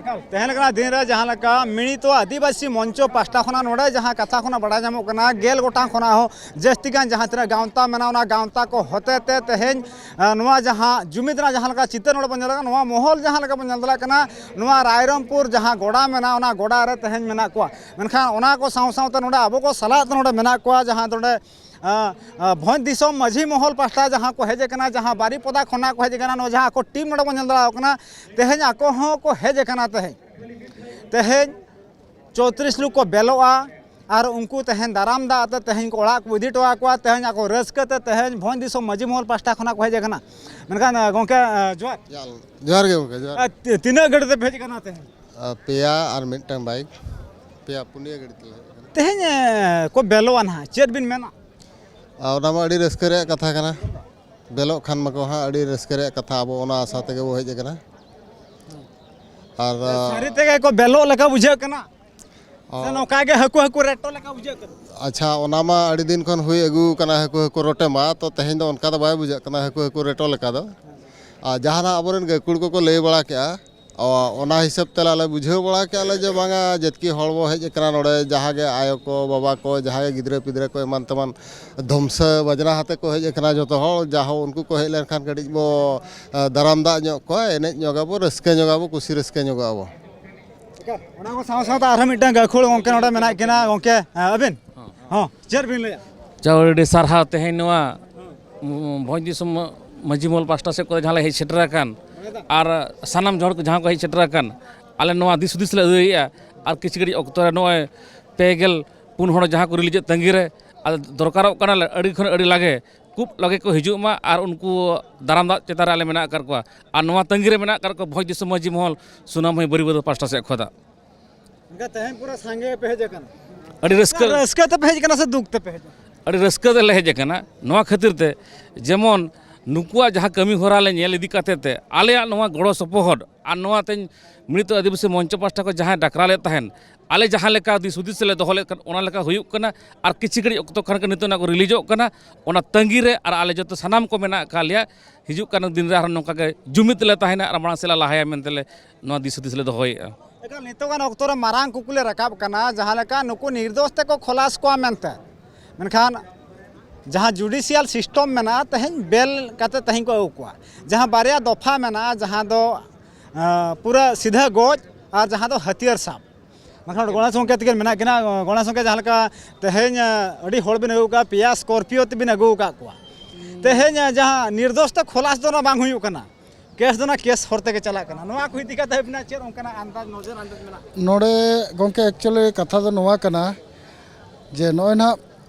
ᱮᱠᱟᱞ, ᱛᱮᱦᱮᱧ ᱞᱮᱠᱟᱱᱟᱜ ᱫᱤᱱ ᱨᱮ ᱡᱟᱦᱟᱸ ᱞᱮᱠᱟ ᱢᱤᱲᱤᱛᱚ ᱟᱹᱫᱤᱵᱟᱹᱥᱤ ᱢᱚᱧᱪᱚ ᱯᱟᱦᱴᱟ ᱠᱷᱚᱱᱟᱜ ᱱᱚᱰᱮ ᱡᱟᱦᱟᱸ ᱠᱟᱛᱷᱟ ᱠᱷᱚᱱᱟᱜ ᱵᱟᱲᱟᱭ ᱧᱟᱢᱚᱜ ᱠᱟᱱᱟ, ᱜᱮᱞ ᱜᱚᱴᱟᱝ ᱠᱷᱚᱱᱟᱜ ᱦᱚᱸ ᱡᱟᱹᱥᱛᱤ ᱜᱟᱱ ᱡᱟᱦᱟᱸ ᱛᱤᱱᱟᱹᱜ ᱜᱟᱶᱛᱟ ᱢᱮᱱᱟᱜᱼᱟ, ᱚᱱᱟ ᱜᱟᱶᱛᱟ ᱠᱚ ᱦᱚᱛᱮ ᱛᱮ ᱛᱮᱦᱮᱧ, ᱮ, ᱱᱚᱣᱟ ᱡᱟᱦᱟᱸ ᱡᱩᱢᱤᱫ ᱨᱮᱱᱟᱜ ᱡᱟᱦᱟᱸ ᱞᱮᱠᱟ ᱪᱤᱛᱟᱹᱨ ᱱᱚᱰᱮ ᱵᱚᱱ ᱧᱮᱞ ᱠᱟᱱᱟ, ᱱᱚᱣᱟ ᱢᱚᱦᱚᱞ ᱡᱟᱦᱟᱸ ᱞᱮᱠᱟ ᱵᱚᱱ ᱧᱮᱞ ᱫᱟᱲᱮᱭᱟᱜ ᱠᱟᱱᱟ, ᱱᱚᱣᱟ ᱨᱟᱭᱨᱚᱝᱯᱩᱨ ᱡᱟᱦᱟᱸ ᱜᱚᱰᱟ ᱢᱮᱱᱟᱜᱼᱟ, ᱚᱱᱟ ᱜᱚᱰᱟ ᱨᱮ ᱛᱮᱦᱮᱧ ᱢᱮᱱᱟᱜ ᱠᱚᱣᱟ᱾ ᱢᱮᱱᱠᱷᱟᱱ ᱚᱱᱟ ᱠᱚ ᱥᱟᱶ ᱥᱟᱶᱛᱮ ᱱᱚᱰᱮ ᱟᱵᱚ ᱠᱚ ᱥᱟᱞᱟᱜ ᱛᱮ ᱱᱚᱰᱮ ᱢᱮᱱᱟᱜ ᱠᱚᱣᱟ, ᱡᱟᱦᱟᱸ ᱱᱚᱰᱮ ᱟᱸ, ᱟᱸ, ᱵᱷᱚᱸᱡᱽ ᱫᱤᱥᱚᱢ ᱢᱟᱹᱡᱷᱤ ᱢᱚᱦᱚᱞ ᱯᱟᱦᱴᱟ ᱡᱟᱦᱟᱸ ᱠᱚ ᱦᱮᱡ ᱟᱠᱟᱱᱟ, ᱡᱟᱦᱟᱸ ᱵᱟᱨᱤᱯᱚᱫᱟ ᱠᱷᱚᱱᱟᱜ ᱠᱚ ᱦᱮᱡ ᱟᱠᱟᱱᱟ, ᱱᱚᱣᱟ ᱡᱟᱦᱟᱸ ᱟᱠᱚ ᱴᱤᱢ ᱱᱚᱰᱮ ᱵᱚᱱ ᱧᱮᱞ ᱫᱟᱲᱮᱭᱟᱠᱚ ᱠᱟᱱᱟ, ᱛᱮᱦᱮᱧ ᱟᱠᱚ ᱦᱚᱸ ᱠᱚ ᱦᱮᱡ ᱟᱠᱟᱱᱟ ᱛᱮᱦᱮᱧ᱾ ᱛᱮᱦᱮᱧ ᱪᱳᱛᱨᱤᱥ ᱞᱩᱠ ᱠᱚ ᱵᱮᱞᱚᱜᱼᱟ ᱟᱨ ᱩᱱᱠᱩ ᱛᱮᱦᱮᱧ ᱫᱟᱨᱟᱢ ᱫᱟᱜ ᱟᱛᱮ ᱛᱮᱦᱮᱧ ᱠᱚ ᱚᱲᱟᱜ ᱠᱚ ᱤᱫᱤ ᱦᱚᱴᱚ ᱟᱠᱚᱣᱟ᱾ ᱛᱮᱦᱮᱧ ᱟᱠᱚ ᱨᱟᱹᱥᱠᱟᱹ ᱛᱮ ᱛᱮᱦᱮᱧ ᱵᱷᱚᱸᱡᱽ ᱫᱤᱥᱚᱢ ᱢᱟᱹᱡᱷᱤ ᱢᱚᱦᱚᱞ ᱯᱟᱦᱴᱟ ᱠᱷᱚᱱᱟᱜ ᱠᱚ ᱦᱮᱡ ᱟᱠᱟᱱᱟ᱾ ᱢᱮᱱᱠᱷᱟᱱ, ᱟᱸ, ᱜᱚᱢᱠᱮ, ᱟᱸ, ᱡᱚᱦᱟᱨ᱾ ᱡᱚᱦᱟᱨ ᱜᱮ ᱜᱚᱢᱠᱮ, ᱡᱚᱦᱟᱨ᱾ ᱟᱨ ᱛᱤ-, ᱛᱤᱱᱟᱹᱜ ᱜᱟᱹᱰᱤ ᱛᱮᱯᱮ ᱦᱮᱡ ᱟᱠᱟᱱᱟ ᱛᱮᱦᱮᱧ? ᱟᱨ ᱯᱮᱭᱟ ᱟᱨ ᱢᱤᱫᱴᱟᱝ ᱵᱟᱭᱤᱠ, ᱯᱮᱭᱟ ᱯᱩᱱᱭᱟᱹ ᱜᱟᱹᱰᱤ ᱛᱮᱞᱮ ᱦᱮᱡ ᱟᱠᱟᱱᱟ᱾ ᱛᱮᱦᱮᱧ, ᱮ, ᱠᱚ ᱵᱮᱞᱚᱜᱼᱟ ᱱᱟᱦᱟᱜ, ᱪᱮᱫ ᱵᱤᱱ ᱢᱮᱱᱟ? ᱟᱨ ᱚᱱᱟ ᱢᱟ ᱟᱹᱰᱤ ᱨᱟᱹᱥᱠᱟᱹ ᱨᱮᱭᱟᱜ ᱠᱟᱛᱷᱟ ᱠᱟᱱᱟ, ᱵᱮᱞᱚᱜ ᱠᱷᱟᱱ ᱢᱟᱠᱚ ᱦᱟᱸᱜ, ᱟᱹᱰᱤ ᱨᱟᱹᱥᱠᱟᱹ ᱨᱮᱭᱟᱜ ᱠᱟᱛᱷᱟ, ᱟᱵᱚ ᱚᱱᱟ ᱟᱥᱟ ᱛᱮᱜᱮ ᱵᱚ ᱦᱮᱡ ᱟᱠᱟᱱᱟ᱾ ᱟᱨ, ᱥᱟᱹᱨᱤ ᱛᱮᱜᱮ ᱠᱚ ᱵᱮᱞᱚᱜ ᱞᱮᱠᱟ ᱵᱩᱡᱷᱟᱹᱜ ᱠᱟᱱᱟ? ᱚ᱾ ᱥᱮ ᱱᱚᱝᱠᱟ ᱜᱮ ᱦᱟᱹᱠᱩ ᱦᱟᱹᱠᱩ ᱨᱮᱴᱚ ᱞᱮᱠᱟ ᱵᱩᱡᱷᱟᱹᱜ ᱠᱟᱱᱟ? ᱟᱪᱪᱷᱟ, ᱚᱱᱟ ᱢᱟ ᱟᱹᱰᱤ ᱫᱤᱱ ᱠᱷᱚᱱ ᱦᱩᱭ ᱟᱹᱜᱩ ᱟᱠᱟᱱᱟ, ᱦᱟᱹᱠᱩ ᱦᱟᱹᱠᱩ ᱨᱚᱴᱮ ᱢᱟ, ᱛᱚ ᱛᱮᱦᱮᱧ ᱫᱚ ᱚᱱᱠᱟ ᱫᱚ ᱵᱟᱭ ᱵᱩᱡᱷᱟᱹᱜ ᱠᱟᱱᱟ ᱦᱟᱹᱠᱩ ᱦᱟᱹᱠᱩ ᱨᱮᱴᱚ ᱞᱮᱠᱟ ᱫᱚ᱾ ᱟᱨ ᱡᱟᱦᱟᱸ ᱱᱟᱜ ᱟᱵᱚᱨᱮᱱ ᱜᱟᱹᱠᱷᱩᱲ ᱠᱚᱠᱚ ᱞᱟᱹᱭ ᱵᱟᱲᱟ ᱠᱮᱜᱼᱟ, ᱚ, ᱚᱱᱟ ᱦᱤᱥᱟᱹᱵ ᱛᱮ ᱟᱞᱮ ᱵᱩᱡᱷᱟᱹᱣ ᱵᱟᱲᱟ ᱠᱮᱜᱼᱟ ᱞᱮ ᱡᱮ ᱵᱟᱝᱟ, ᱡᱮᱛᱠᱤ ᱦᱚᱲ ᱵᱚ ᱦᱮᱡ ᱟᱠᱟᱱᱟ ᱱᱚᱰᱮ, ᱡᱟᱦᱟᱸ ᱜᱮ ᱟᱭᱳ ᱠᱚ, ᱵᱟᱵᱟ ᱠᱚ, ᱡᱟᱦᱟᱸ ᱜᱮ ᱜᱤᱫᱽᱨᱟᱹ ᱯᱤᱫᱽᱨᱟᱹ ᱠᱚ, ᱮᱢᱟᱱ ᱛᱮᱢᱟᱱ ᱫᱷᱚᱢᱥᱟᱹ ᱵᱟᱡᱽᱱᱟ ᱦᱟᱛᱮ ᱠᱚ ᱦᱮᱡ ᱟᱠᱟᱱᱟ ᱡᱚᱛᱚ ᱦᱚᱲ, ᱡᱟᱦᱳ ᱩᱱᱠᱩ ᱠᱚ ᱦᱮᱡ ᱞᱮᱱᱠᱷᱟᱱ ᱠᱟᱹᱴᱤᱡ ᱵᱚ, ᱟ, ᱫᱟᱨᱟᱢ ᱫᱟᱜ ᱧᱚᱜ ᱠᱚᱣᱟ, ᱮᱱᱮᱡ ᱧᱚᱜ ᱟᱵᱚ, ᱨᱟᱹᱥᱠᱟᱹ ᱧᱚᱜ ᱟᱵᱚ, ᱠᱩᱥᱤ ᱨᱟᱹᱥᱠᱟᱹ ᱧᱚᱜᱚᱜ ᱟᱵᱚ᱾ ᱚᱱᱟ ᱠᱚ ᱥᱟᱶ ᱥᱟᱶᱛᱮ ᱟᱨᱦᱚᱸ ᱢᱤᱫᱴᱟᱝ ᱜᱟᱹᱠᱷᱩᱲ ᱜᱚᱝᱠᱮ ᱱᱚᱰᱮ ᱢᱮᱱᱟᱜ ᱠᱤᱱᱟ᱾ ᱜᱚᱝᱠᱮ, ᱦᱮᱸ, ᱟᱹᱵᱤᱱ? ᱦᱚᱸ, ᱪᱮᱫ ᱵᱤᱱ ᱞᱟᱹᱭᱟ? ᱪᱟᱣ ᱟᱹᱰᱤ ᱥᱟᱨᱦᱟᱣ ᱛᱮᱦᱮᱧ ᱱᱚᱣᱟ ᱵᱷᱚᱸᱡᱽ ᱫᱤᱥᱚᱢ ᱢᱟᱹᱡᱷᱤ ᱢᱚᱦᱚᱞ ᱯᱟᱥᱴᱟ ᱥᱮᱫ ᱠᱷᱚᱱ ᱡᱟᱦᱟᱸ ᱞᱮ ᱦᱮᱡ ᱥᱮᱴᱮᱨ ᱟᱠᱟᱱ, ᱟᱨ ᱥᱟᱱᱟᱢ ᱦᱚᱲ ᱠᱚ ᱡᱟᱦᱟᱸ ᱠᱚ ᱦᱮᱡ ᱥᱮᱴᱮᱨ ᱟᱠᱟᱱ, ᱟᱞᱮ ᱱᱚᱣᱟ ᱫᱤᱥ ᱦᱩᱫᱤᱥ ᱞᱮ ᱟᱹᱫᱟᱹᱭᱮᱫᱼᱟ᱾ ᱟᱨ ᱠᱤᱪᱷᱩ ᱜᱷᱟᱹᱲᱤᱡ ᱚᱠᱛᱚ ᱨᱮ ᱱᱚᱜᱼᱚᱭ ᱯᱮ ᱜᱮᱞ ᱯᱩᱱ ᱦᱚᱲ ᱡᱟᱦᱟᱸ ᱠᱚ ᱨᱤᱞᱤᱡᱚᱜ ᱛᱟᱺᱜᱤ ᱨᱮ, ᱟᱨ ᱫᱚᱨᱠᱟᱨᱚᱜ ᱠᱟᱱᱟ ᱞᱮ ᱟᱹᱰᱤ ᱠᱷᱚᱱ ᱟᱹᱰᱤ ᱞᱟᱜᱮ, ᱠᱷᱩᱵ ᱞᱟᱜᱮ ᱠᱚ ᱦᱤᱡᱩᱜ ᱢᱟ ᱟᱨ ᱩᱱᱠᱩ ᱫᱟᱨᱟᱢ ᱫᱟᱜ ᱪᱮᱛᱟᱱ ᱨᱮ ᱟᱞᱮ ᱢᱮᱱᱟᱜ ᱟᱠᱟᱫ ᱠᱚᱣᱟ᱾ ᱟᱨ ᱱᱚᱣᱟ ᱛᱟᱺᱜᱤ ᱨᱮ ᱢᱮᱱᱟᱜ ᱟᱠᱟᱫ ᱠᱚᱣᱟ ᱵᱷᱚᱸᱡᱽ ᱫᱤᱥᱚᱢ ᱢᱟᱹᱡᱷᱤ ᱢᱚᱦᱚᱞ ᱥᱩᱱᱟᱢ ᱦᱚᱭ ᱵᱟᱹᱨᱤᱵᱟᱹᱫ ᱯᱟᱥᱴᱟ ᱥᱮᱫ ᱠᱷᱚᱱᱟᱜ᱾ ᱮᱱᱠᱷᱟᱱ ᱛᱮᱦᱮᱧ ᱯᱩᱨᱟᱹ ᱥᱟᱸᱜᱮ ᱯᱮ ᱦᱮᱡ ᱟᱠᱟᱱᱟ? ᱟᱹᱰᱤ ᱨᱟᱹᱥᱠᱟᱹ᱾ ᱨᱟᱹᱥᱠᱟᱹ ᱛᱮᱯᱮ ᱦᱮᱡ ᱟᱠᱟᱱᱟ ᱥᱮ ᱫᱩᱠ ᱛᱮᱯᱮ ᱦᱮᱡ ᱟᱠᱟᱱᱟ? ᱟᱹᱰᱤ ᱨᱟᱹᱥᱠᱟᱹ ᱛᱮᱞᱮ ᱦᱮᱡ ᱟᱠᱟᱱᱟ᱾ ᱱᱚᱣᱟ ᱠᱷᱟᱹᱛᱤᱨ ᱛᱮ ᱡᱮᱢᱚᱱ ᱱᱩᱠᱩᱣᱟᱜ ᱡᱟᱦᱟᱸ ᱠᱟᱹᱢᱤ ᱦᱚᱨᱟ ᱞᱮ ᱧᱮᱞ ᱤᱫᱤ ᱠᱟᱛᱮ ᱛᱮ ᱟᱞᱮᱭᱟᱜ ᱱᱚᱣᱟ ᱜᱚᱲᱚ ᱥᱚᱯᱚᱦᱚᱫ ᱟᱨ ᱱᱚᱣᱟ ᱛᱮᱧ ᱢᱤᱲᱤᱛᱚ ᱟᱹᱫᱤᱵᱟᱹᱥᱤ ᱢᱚᱧᱪᱚ ᱯᱟᱥᱴᱟ ᱠᱷᱚᱱ ᱡᱟᱦᱟᱸᱭ ᱰᱟᱠᱨᱟ ᱞᱮᱫ ᱛᱟᱦᱮᱱ, ᱟᱞᱮ ᱡᱟᱦᱟᱸ ᱞᱮᱠᱟ ᱫᱤᱥ ᱦᱩᱫᱤᱥ ᱞᱮ ᱫᱚᱦᱚ ᱞᱮᱫ ᱠᱟᱱ ᱚᱱᱟ ᱞᱮᱠᱟ ᱦᱩᱭᱩᱜ ᱠᱟᱱᱟ᱾ ᱟᱨ ᱠᱤᱪᱷᱩ ᱜᱷᱟᱹᱲᱤᱡ ᱚᱠᱛᱚ ᱠᱷᱟᱱ ᱜᱮ ᱱᱤᱛᱚᱜ ᱱᱟᱜ ᱠᱚ ᱨᱤᱞᱤᱡᱚᱜ ᱠᱟᱱᱟ᱾ ᱚᱱᱟ ᱛᱟᱺᱜᱤ ᱨᱮ ᱟᱨ ᱟᱞᱮ ᱡᱚᱛᱚ ᱥᱟᱱᱟᱢ ᱠᱚ ᱢᱮᱱᱟᱜ ᱟᱠᱟᱫ ᱞᱮᱭᱟ᱾ ᱦᱤᱡᱩᱜ ᱠᱟᱱ ᱫᱤᱱ ᱨᱮ ᱟᱨᱦᱚᱸ ᱱᱚᱝᱠᱟ ᱜᱮ ᱡᱩᱢᱤᱫ ᱞᱮ ᱛᱟᱦᱮᱱᱟ ᱟᱨ ᱢᱟᱲᱟᱝ ᱥᱮᱫ ᱞᱮ ᱞᱟᱦᱟᱭᱟ ᱢᱮᱱᱛᱮ ᱞᱮ ᱱᱚᱣᱟ ᱫᱤᱥ ᱦᱩᱫᱤᱥ ᱞᱮ ᱫᱚᱦᱚᱭᱮᱫᱼᱟ᱾ ᱮᱠᱟᱞ, ᱱᱤᱛᱚᱜᱟᱱ ᱚᱠᱛᱚ ᱨᱮ ᱢᱟᱨᱟᱝ ᱠᱩᱠᱞᱤ ᱨᱟᱠᱟᱵ ᱠᱟᱱᱟ, ᱡᱟᱦᱟᱸ ᱞᱮᱠᱟ ᱱᱩᱠᱩ ᱱᱤᱨᱫᱳᱥ ᱛᱮᱠᱚ ᱠᱷᱚᱞᱟᱥ ᱠᱚᱣᱟ ᱢᱮᱱᱛᱮ, ᱢᱮᱱᱠᱷᱟᱱ ᱡᱟᱦᱟᱸ ᱡᱩᱰᱤᱥᱤᱭᱟᱞ ᱥᱤᱥᱴᱚᱢ ᱢᱮᱱᱟᱜᱼᱟ, ᱛᱮᱦᱮᱧ ᱵᱮᱞ ᱠᱟᱛᱮ ᱛᱮᱦᱮᱧ ᱠᱚ ᱟᱹᱜᱩ ᱠᱚᱣᱟ᱾ ᱡᱟᱦᱟᱸ ᱵᱟᱨᱭᱟ ᱫᱚᱯᱷᱟ ᱢᱮᱱᱟᱜᱼᱟ, ᱡᱟᱦᱟᱸ ᱫᱚ, ᱟᱸ, ᱯᱩᱨᱟᱹ ᱥᱤᱫᱷᱟᱹ ᱜᱚᱡ ᱟᱨ ᱡᱟᱦᱟᱸ ᱫᱚ ᱦᱟᱹᱛᱭᱟᱹᱨ ᱥᱟᱵ᱾ ᱢᱮᱱᱠᱷᱟᱱ ᱜᱚᱬᱮᱥ ᱜᱚᱢᱠᱮ ᱛᱤᱠᱤᱱ ᱢᱮᱱᱟᱜ ᱠᱤᱱᱟ᱾ ᱜᱚᱬᱮᱥ ᱜᱚᱢᱠᱮ, ᱡᱟᱦᱟᱸ ᱞᱮᱠᱟ ᱛᱮᱦᱮᱧ, ᱟᱸ, ᱟᱹᱰᱤ ᱦᱚᱲ ᱵᱤᱱ ᱟᱹᱜᱩ ᱠᱟᱜᱼᱟ, ᱯᱮᱭᱟ ᱥᱠᱚᱨᱯᱤᱭᱳ ᱛᱮᱵᱤᱱ ᱟᱹᱜᱩ ᱟᱠᱟᱫ ᱠᱚᱣᱟ᱾ ᱛᱮᱦᱮᱧ, ᱟᱸ, ᱡᱟᱦᱟᱸ ᱱᱤᱨᱫᱳᱥ ᱛᱮ ᱠᱷᱚᱞᱟᱥ ᱫᱚ ᱚᱱᱟ ᱵᱟᱝ ᱦᱩᱭᱩᱜ ᱠᱟᱱᱟ, ᱠᱮᱥ ᱫᱚ ᱚᱱᱟ ᱠᱮᱥ ᱦᱚᱨ ᱛᱮᱜᱮ ᱪᱟᱞᱟᱜ ᱠᱟᱱᱟ᱾ ᱱᱚᱣᱟ ᱠᱚ ᱤᱫᱤ ᱠᱟᱛᱮ ᱟᱹᱵᱤᱱᱟᱜ ᱪᱮᱫ ᱚᱱᱠᱟᱱᱟᱜ ᱟᱱᱫᱟᱡᱽ, ᱱᱚᱡᱚᱨ ᱟᱱᱫᱟᱡᱽ ᱢᱮᱱᱟᱜᱼᱟ? ᱱᱚᱰᱮ ᱜᱚᱢᱠᱮ, actually ᱠᱟᱛᱷᱟ ᱫᱚ ᱱᱚᱣᱟ ᱠᱟᱱᱟ ᱡᱮ ᱱᱚᱜᱼᱚᱭ ᱱᱟᱦᱟᱜ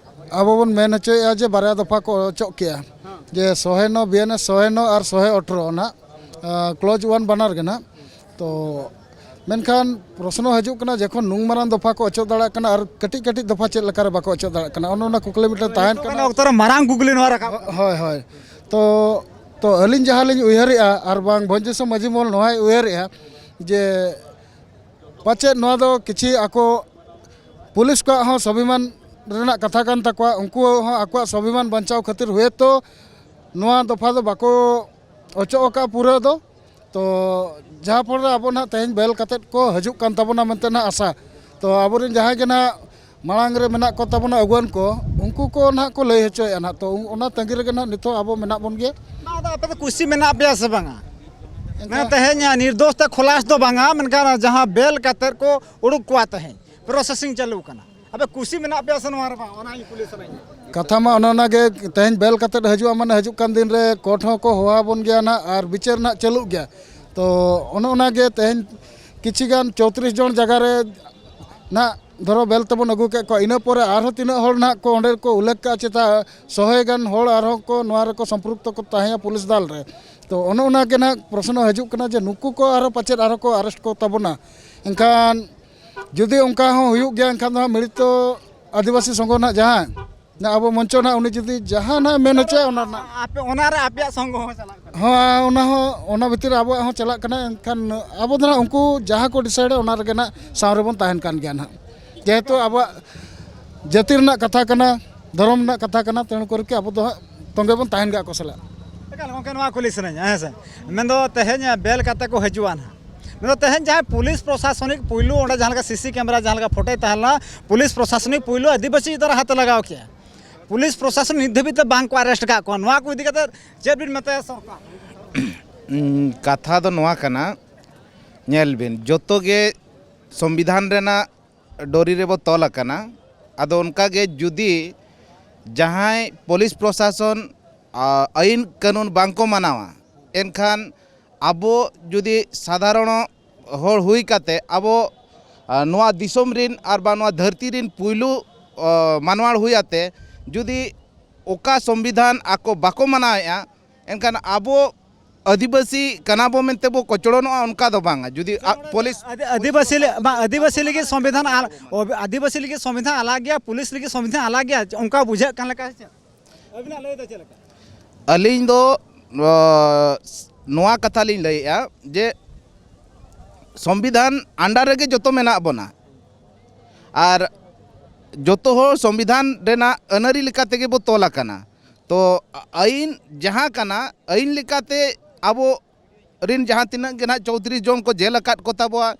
ᱟᱵᱚ ᱵᱚᱱ ᱢᱮᱱ ᱦᱚᱪᱚᱭᱮᱫᱼᱟ ᱡᱮ ᱵᱟᱨᱭᱟ ᱫᱚᱯᱷᱟ ᱠᱚ ᱚᱪᱚᱜ ᱠᱮᱜᱼᱟ, ᱡᱮ ᱥᱚᱦᱮ ᱱᱚ, ᱵᱤ ᱮᱱ ᱮᱥ ᱥᱚᱦᱮ ᱱᱚ ᱟᱨ ᱥᱚᱦᱮ ᱟᱴᱷᱨᱚ ᱱᱟᱦᱟᱜ, ᱟᱸ, ᱠᱞᱚᱡᱽ ᱚᱣᱟᱱ ᱵᱟᱱᱟᱨ ᱜᱮ ᱱᱟᱦᱟᱜ᱾ ᱛᱚ ᱢᱮᱱᱠᱷᱟᱱ ᱯᱨᱚᱥᱱᱚ ᱦᱤᱡᱩᱜ ᱠᱟᱱᱟ, ᱡᱚᱠᱷᱚᱱ ᱱᱩᱱ ᱢᱟᱨᱟᱝ ᱫᱚᱯᱷᱟ ᱠᱚ ᱚᱪᱚᱜ ᱫᱟᱲᱮᱭᱟᱜ ᱠᱟᱱᱟ ᱟᱨ ᱠᱟᱹᱴᱤᱡ ᱠᱟᱹᱴᱤᱡ ᱫᱚᱯᱷᱟ ᱪᱮᱫ ᱞᱮᱠᱟᱨᱮ ᱵᱟᱠᱚ ᱚᱪᱚᱜ ᱫᱟᱲᱮᱭᱟᱜ ᱠᱟᱱᱟ, ᱚᱱᱮ ᱚᱱᱟ ᱠᱩᱠᱞᱤ ᱢᱤᱫᱴᱮᱱ ᱛᱟᱦᱮᱱ ᱱᱤᱛᱚᱜ ᱠᱟᱱᱟ᱾ ᱚᱠᱛᱚ ᱨᱮ ᱢᱟᱨᱟᱝ ᱠᱩᱠᱞᱤ ᱱᱚᱣᱟ ᱨᱟᱠᱟᱵ᱾ ᱦᱳᱭ, ᱦᱳᱭ᱾ ᱛᱚ, ᱛᱚ ᱟᱹᱞᱤᱧ ᱡᱟᱦᱟᱸ ᱞᱤᱧ ᱩᱭᱦᱟᱹᱨᱮᱜᱼᱟ ᱟᱨ ᱵᱟᱝ ᱵᱷᱚᱸᱡᱽ ᱫᱤᱥᱚᱢ ᱢᱟᱹᱡᱷᱤ ᱢᱚᱦᱚᱞ ᱱᱚᱣᱟᱭ ᱩᱭᱦᱟᱹᱨᱮᱜᱼᱟ ᱡᱮ ᱯᱟᱪᱮᱫ ᱱᱚᱣᱟ ᱫᱚ ᱠᱤᱪᱷᱤ ᱟᱠᱚ ᱯᱩᱞᱤᱥ ᱠᱚᱣᱟᱜ ᱦᱚᱸ ᱥᱣᱟᱵᱷᱤᱢᱟᱱ ᱨᱮᱱᱟᱜ ᱠᱟᱛᱷᱟ ᱠᱟᱱ ᱛᱟᱠᱚᱣᱟ, ᱩᱱᱠᱩ ᱦᱚᱸ ᱟᱠᱚᱣᱟᱜ ᱥᱣᱟᱵᱷᱤᱢᱟᱱ ᱵᱟᱧᱪᱟᱣ ᱠᱷᱟᱹᱛᱤᱨ ᱦᱚᱭᱛᱳ ᱱᱚᱣᱟ ᱫᱚᱯᱷᱟ ᱫᱚ ᱵᱟᱠᱚ ᱚᱪᱚᱜ ᱟᱠᱟᱫ ᱯᱩᱨᱟᱹ ᱫᱚ᱾ ᱛᱚ ᱡᱟᱦᱟᱸ ᱯᱷᱚᱞ ᱨᱮ ᱟᱵᱚ ᱱᱟᱦᱟᱜ ᱛᱮᱦᱮᱧ ᱵᱮᱞ ᱠᱟᱛᱮᱫ ᱠᱚ ᱦᱤᱡᱩᱜ ᱠᱟᱱ ᱛᱟᱵᱚᱱᱟ ᱢᱮᱱᱛᱮ ᱱᱟᱦᱟᱜ ᱟᱥᱟ᱾ ᱛᱚ ᱟᱵᱚᱨᱮᱱ ᱡᱟᱦᱟᱸᱭ ᱜᱮ ᱱᱟᱦᱟᱜ ᱢᱟᱲᱟᱝ ᱨᱮ ᱢᱮᱱᱟᱜ ᱠᱚ ᱛᱟᱵᱚᱱᱟ ᱟᱹᱜᱩᱣᱟᱹᱱ ᱠᱚ, ᱩᱱᱠᱩ ᱠᱚ ᱱᱟᱦᱟᱜ ᱠᱚ ᱞᱟᱹᱭ ᱦᱚᱪᱚᱭᱮᱫᱼᱟ ᱱᱟᱦᱟᱜ᱾ ᱛᱚ ᱚᱱᱟ ᱛᱟᱺᱜᱤ ᱨᱮᱜᱮ ᱱᱟᱦᱟᱜ ᱱᱤᱛᱚᱜ ᱟᱵᱚ ᱢᱮᱱᱟᱜ ᱵᱚᱱ ᱜᱮᱭᱟ᱾ ᱵᱟᱝ, ᱟᱫᱚ ᱟᱯᱮ ᱫᱚ ᱠᱩᱥᱤ ᱢᱮᱱᱟᱜ ᱯᱮᱭᱟ ᱥᱮ ᱵᱟᱝᱟ? ᱮᱱᱠᱷᱟᱱ ᱢᱟᱱᱮ ᱛᱮᱦᱮᱧ ᱱᱤᱨᱫᱳᱥ ᱛᱮ ᱠᱷᱚᱞᱟᱥ ᱫᱚ ᱵᱟᱝᱟ, ᱢᱮᱱᱠᱷᱟᱱ ᱡᱟᱦᱟᱸ ᱵᱮᱞ ᱠᱟᱛᱮᱫ ᱠᱚ ᱩᱰᱩᱠ ᱠᱚᱣᱟ ᱛᱮᱦᱮᱧ, ᱯᱨᱚᱥᱮᱥᱤᱝ ᱪᱟᱹᱞᱩ ᱠᱟᱱᱟ᱾ ᱟᱯᱮ ᱠᱩᱥᱤ ᱢᱮᱱᱟᱜ ᱯᱮᱭᱟ ᱥᱮ ᱱᱚᱣᱟ ᱨᱮ ᱵᱟᱝ, ᱚᱱᱟᱧ ᱠᱩᱞᱤ ᱥᱟᱱᱟᱧ ᱠᱟᱱᱟ᱾ ᱠᱟᱛᱷᱟ ᱢᱟ ᱚᱱᱮ ᱚᱱᱟ ᱜᱮ, ᱛᱮᱦᱮᱧ ᱵᱮᱞ ᱠᱟᱛᱮᱫ ᱦᱤᱡᱩᱜᱼᱟ, ᱢᱟᱱᱮ ᱦᱤᱡᱩᱜ ᱠᱟᱱ ᱫᱤᱱ ᱨᱮ ᱠᱳᱨᱴ ᱦᱚᱸᱠᱚ ᱦᱚᱦᱚ ᱟᱵᱚᱱ ᱜᱮᱭᱟ ᱱᱟᱦᱟᱜ ᱟᱨ ᱵᱤᱪᱟᱹᱨ ᱱᱟᱦᱟᱜ ᱪᱟᱹᱞᱩᱜ ᱜᱮᱭᱟ᱾ ᱛᱚ ᱚᱱᱮ ᱚᱱᱟ ᱜᱮ ᱛᱮᱦᱮᱧ ᱠᱤᱪᱷᱤ ᱜᱟᱱ ᱪᱳᱛᱨᱤᱥ ᱡᱚᱱ ᱡᱟᱭᱜᱟ ᱨᱮ ᱱᱟᱦᱟᱜ ᱫᱷᱚᱨᱚ ᱵᱮᱞ ᱛᱮᱵᱚᱱ ᱟᱹᱜᱩ ᱠᱮᱫ ᱠᱚᱣᱟ, ᱤᱱᱟᱹ ᱯᱚᱨᱮ ᱟᱨᱦᱚᱸ ᱛᱤᱱᱟᱹᱜ ᱦᱚᱲ ᱱᱟᱦᱟᱜ ᱠᱚ ᱚᱸᱰᱮ ᱠᱚ ᱩᱞᱞᱮᱠᱷ ᱠᱟᱜᱼᱟ, ᱪᱮᱛᱟ ᱥᱚᱦᱮ ᱜᱟᱱ ᱦᱚᱲ ᱟᱨᱦᱚᱸ ᱠᱚ ᱱᱚᱣᱟ ᱨᱮᱠᱚ ᱥᱚᱢᱯᱨᱩᱠᱛᱚ ᱠᱚ ᱛᱟᱦᱮᱸᱭᱟ ᱯᱩᱞᱤᱥ ᱫᱟᱞ ᱨᱮ᱾ ᱛᱚ ᱚᱱᱮ ᱚᱱᱟ ᱜᱮ ᱱᱟᱦᱟᱜ ᱯᱨᱚᱥᱱᱚ ᱦᱤᱡᱩᱜ ᱠᱟᱱᱟ ᱡᱮ ᱱᱩᱠᱩ ᱠᱚ ᱟᱨᱦᱚᱸ ᱯᱟᱪᱮᱫ ᱟᱨᱦᱚᱸ ᱠᱚ ᱟᱨᱮᱥᱴ ᱠᱚ ᱛᱟᱵᱚᱱᱟ᱾ ᱮᱱᱠᱷᱟᱱ ᱡᱩᱫᱤ ᱚᱱᱠᱟ ᱦᱚᱸ ᱦᱩᱭᱩᱜ ᱜᱮᱭᱟ, ᱮᱱᱠᱷᱟᱱ ᱫᱚ ᱦᱟᱸᱜ ᱢᱤᱲᱤᱛᱚ ᱟᱹᱫᱤᱵᱟᱹᱥᱤ ᱥᱚᱸᱜᱷᱚ ᱱᱟᱦᱟᱜ ᱡᱟᱦᱟᱸ ᱱᱟᱜ ᱟᱵᱚ ᱢᱚᱧᱪᱚ ᱱᱟᱦᱟᱜ ᱩᱱᱤ ᱡᱩᱫᱤ ᱡᱟᱦᱟᱸ ᱱᱟᱦᱟᱜ ᱢᱮᱱ ᱦᱚᱪᱚᱭᱟ ᱚᱱᱟ ᱨᱮᱱᱟᱜ ᱟᱯᱮ ᱚᱱᱟ ᱨᱮ ᱟᱯᱮᱭᱟᱜ ᱥᱚᱸᱜᱷᱚ ᱦᱚᱸ ᱪᱟᱞᱟᱜ ᱠᱟᱱᱟ? ᱦᱚᱸ, ᱚᱱᱟ ᱦᱚᱸ, ᱚᱱᱟ ᱵᱷᱤᱛᱤᱨ ᱨᱮ ᱟᱵᱚᱣᱟᱜ ᱦᱚᱸ ᱪᱟᱞᱟᱜ ᱠᱟᱱᱟ᱾ ᱮᱱᱠᱷᱟᱱ ᱟᱵᱚ ᱫᱚ ᱱᱟᱦᱟᱜ ᱩᱱᱠᱩ ᱡᱟᱦᱟᱸ ᱠᱚ ᱰᱤᱥᱟᱭᱤᱰᱟ ᱚᱱᱟ ᱨᱮᱜᱮ ᱱᱟᱦᱟᱜ ᱥᱟᱶ ᱨᱮᱵᱚᱱ ᱛᱟᱦᱮᱱ ᱠᱟᱱ ᱜᱮᱭᱟ ᱱᱟᱦᱟᱜ, ᱡᱮᱦᱮᱛᱩ ᱟᱵᱚᱣᱟᱜ ᱡᱟᱹᱛᱤ ᱨᱮᱱᱟᱜ ᱠᱟᱛᱷᱟ ᱠᱟᱱᱟ, ᱫᱷᱚᱨᱚᱢ ᱨᱮᱱᱟᱜ ᱠᱟᱛᱷᱟ ᱠᱟᱱᱟ, ᱛᱮᱬᱩ ᱠᱚᱨᱮ ᱠᱤ ᱟᱵᱚ ᱫᱚ ᱦᱟᱸᱜ ᱛᱚᱸᱜᱮ ᱵᱚᱱ ᱛᱟᱦᱮᱱ ᱜᱮᱭᱟ ᱟᱠᱚ ᱥᱟᱞᱟᱜ᱾ ᱮᱠᱟᱞ ᱜᱚᱢᱠᱮ, ᱱᱚᱣᱟ ᱠᱩᱞᱤ ᱥᱟᱱᱟᱧᱟ, ᱦᱮᱸ ᱥᱮ? ᱢᱮᱱᱫᱚ ᱛᱮᱦᱮᱧ ᱵᱮᱞ ᱠᱟᱛᱮ ᱠᱚ ᱦᱤᱡᱩᱜᱼᱟ ᱱᱟᱦᱟᱜ, ᱢᱮᱱᱫᱚ ᱛᱮᱦᱮᱧ ᱡᱟᱦᱟᱸᱭ ᱯᱩᱞᱤᱥ ᱯᱨᱚᱥᱟᱥᱚᱱᱤᱠ ᱯᱩᱭᱞᱩ ᱚᱸᱰᱮ ᱡᱟᱦᱟᱸ ᱞᱮᱠᱟ ᱥᱤᱥᱤ ᱠᱮᱢᱮᱨᱟ ᱡᱟᱦᱟᱸ ᱞᱮᱠᱟ ᱯᱷᱳᱴᱳᱭ ᱛᱟᱦᱮᱸ ᱞᱮᱱᱟ, ᱯᱩᱞᱤᱥ ᱯᱨᱚᱥᱟᱥᱚᱱᱤᱠ ᱯᱩᱭᱞᱩ ᱟᱹᱫᱤᱵᱟᱹᱥᱤ ᱪᱮᱛᱟᱱ ᱨᱮ ᱦᱟᱛ ᱞᱟᱜᱟᱣ ᱠᱮᱜᱼᱟ, ᱯᱩᱞᱤᱥ ᱯᱨᱚᱥᱟᱥᱚᱱ ᱱᱤᱛ ᱫᱷᱟᱹᱵᱤᱡ ᱛᱮ ᱵᱟᱝ ᱠᱚ ᱟᱨᱮᱥᱴ ᱟᱠᱟᱫ ᱠᱚᱣᱟ᱾ ᱱᱚᱣᱟ ᱠᱚ ᱤᱫᱤ ᱠᱟᱛᱮ ᱪᱮᱫ ᱵᱤᱱ ᱢᱮᱛᱟᱭᱟ ᱥᱚᱨᱠᱟᱨ? ᱩᱸ, ᱠᱟᱛᱷᱟ ᱫᱚ ᱱᱚᱣᱟ ᱠᱟᱱᱟ, ᱧᱮᱞ ᱵᱤᱱ, ᱡᱚᱛᱚ ᱜᱮ ᱥᱚᱝᱵᱤᱫᱷᱟᱱ ᱨᱮᱱᱟᱜ ᱰᱚᱨᱤ ᱨᱮᱵᱚ ᱛᱚᱞ ᱟᱠᱟᱱᱟ᱾ ᱟᱫᱚ ᱚᱱᱠᱟ ᱜᱮ ᱡᱩᱫᱤ ᱡᱟᱦᱟᱸᱭ ᱯᱩᱞᱤᱥ ᱯᱨᱚᱥᱟᱥᱚᱱ, ᱟ, ᱟᱹᱭᱤᱱ ᱠᱟᱹᱱᱩᱱ ᱵᱟᱝ ᱠᱚ ᱢᱟᱱᱟᱣᱟ, ᱮᱱᱠᱷᱟᱱ ᱟᱵᱚ ᱡᱩᱫᱤ ᱥᱟᱫᱷᱟᱨᱚᱱ ᱦᱚᱲ ᱦᱩᱭ ᱠᱟᱛᱮ ᱟᱵᱚ, ᱟ, ᱱᱚᱣᱟ ᱫᱤᱥᱚᱢ ᱨᱤᱱ ᱟᱨ ᱵᱟᱝ ᱱᱚᱣᱟ ᱫᱷᱟᱹᱨᱛᱤ ᱨᱤᱱ ᱯᱩᱭᱞᱩ, ᱟ, ᱢᱟᱱᱣᱟᱲ ᱦᱩᱭ ᱟᱛᱮ ᱡᱩᱫᱤ ᱚᱠᱟ ᱥᱚᱝᱵᱤᱫᱷᱟᱱ ᱟᱠᱚ ᱵᱟᱠᱚ ᱢᱟᱱᱟᱣᱮᱫᱼᱟ, ᱮᱱᱠᱷᱟᱱ ᱟᱵᱚ ᱟᱹᱫᱤᱵᱟᱹᱥᱤ ᱠᱟᱱᱟ ᱵᱚ ᱢᱮᱱᱛᱮ ᱵᱚ ᱠᱚᱪᱞᱚᱱᱚᱜᱼᱟ, ᱚᱱᱠᱟ ᱫᱚ ᱵᱟᱝᱟ᱾ ᱡᱩᱫᱤ ᱟ-, ᱯᱩᱞᱤᱥ ᱟᱹᱫᱤ-, ᱟᱹᱫᱤᱵᱟᱹᱥᱤ ᱞᱟᱹ-, ᱵᱟᱝ, ᱟᱹᱫᱤᱵᱟᱹᱥᱤ ᱞᱟᱹᱜᱤᱫ ᱥᱚᱝᱵᱤᱫᱷᱟᱱ ᱟᱞ-, ᱚ, ᱟᱹᱫᱤᱵᱟᱹᱥᱤ ᱞᱟᱹᱜᱤᱫ ᱥᱚᱝᱵᱤᱫᱷᱟᱱ ᱟᱞᱟᱜ ᱜᱮᱭᱟ, ᱯᱩᱞᱤᱥ ᱞᱟᱹᱜᱤᱫ ᱥᱚᱝᱵᱤᱫᱷᱟᱱ ᱟᱞᱟᱜ ᱜᱮᱭᱟ, ᱚᱱᱠᱟ ᱵᱩᱡᱷᱟᱹᱜ ᱠᱟᱱ ᱞᱮᱠᱟ ᱥᱮ ᱪᱮᱫ? ᱟᱹᱵᱤᱱᱟᱜ ᱞᱟᱹᱭ ᱫᱚ ᱪᱮᱫ ᱞᱮᱠᱟ? ᱟᱹᱞᱤᱧ ᱫᱚ, ᱚ, ᱱᱚᱣᱟ ᱠᱟᱛᱷᱟ ᱞᱤᱧ ᱞᱟᱹᱭᱮᱫᱼᱟ ᱡᱮ ᱥᱚᱝᱵᱤᱫᱷᱟᱱ under ᱨᱮᱜᱮ ᱡᱚᱛᱚ ᱢᱮᱱᱟᱜ ᱵᱚᱱᱟ, ᱟᱨ ᱡᱚᱛᱚ ᱦᱚᱲ ᱥᱚᱝᱵᱤᱫᱷᱟᱱ ᱨᱮᱱᱟᱜ ᱟᱹᱱᱟᱹᱨᱤ ᱞᱮᱠᱟ ᱛᱮᱜᱮ ᱵᱚ ᱛᱚᱞ ᱟᱠᱟᱱᱟ᱾ ᱛᱚ ᱟᱹᱭᱤᱱ ᱡᱟᱦᱟᱸ ᱠᱟᱱᱟ, ᱟᱹᱭᱤᱱ ᱞᱮᱠᱟᱛᱮ ᱟᱵᱚ ᱨᱤᱱ ᱡᱟᱦᱟᱸ ᱛᱤᱱᱟᱹᱜ ᱜᱮ ᱱᱟᱦᱟᱜ ᱪᱳᱣᱫᱷᱩᱨᱤ ᱡᱚᱝ ᱠᱚ ᱡᱮᱞ ᱟᱠᱟᱫ ᱠᱚ ᱛᱟᱵᱚᱣᱟ,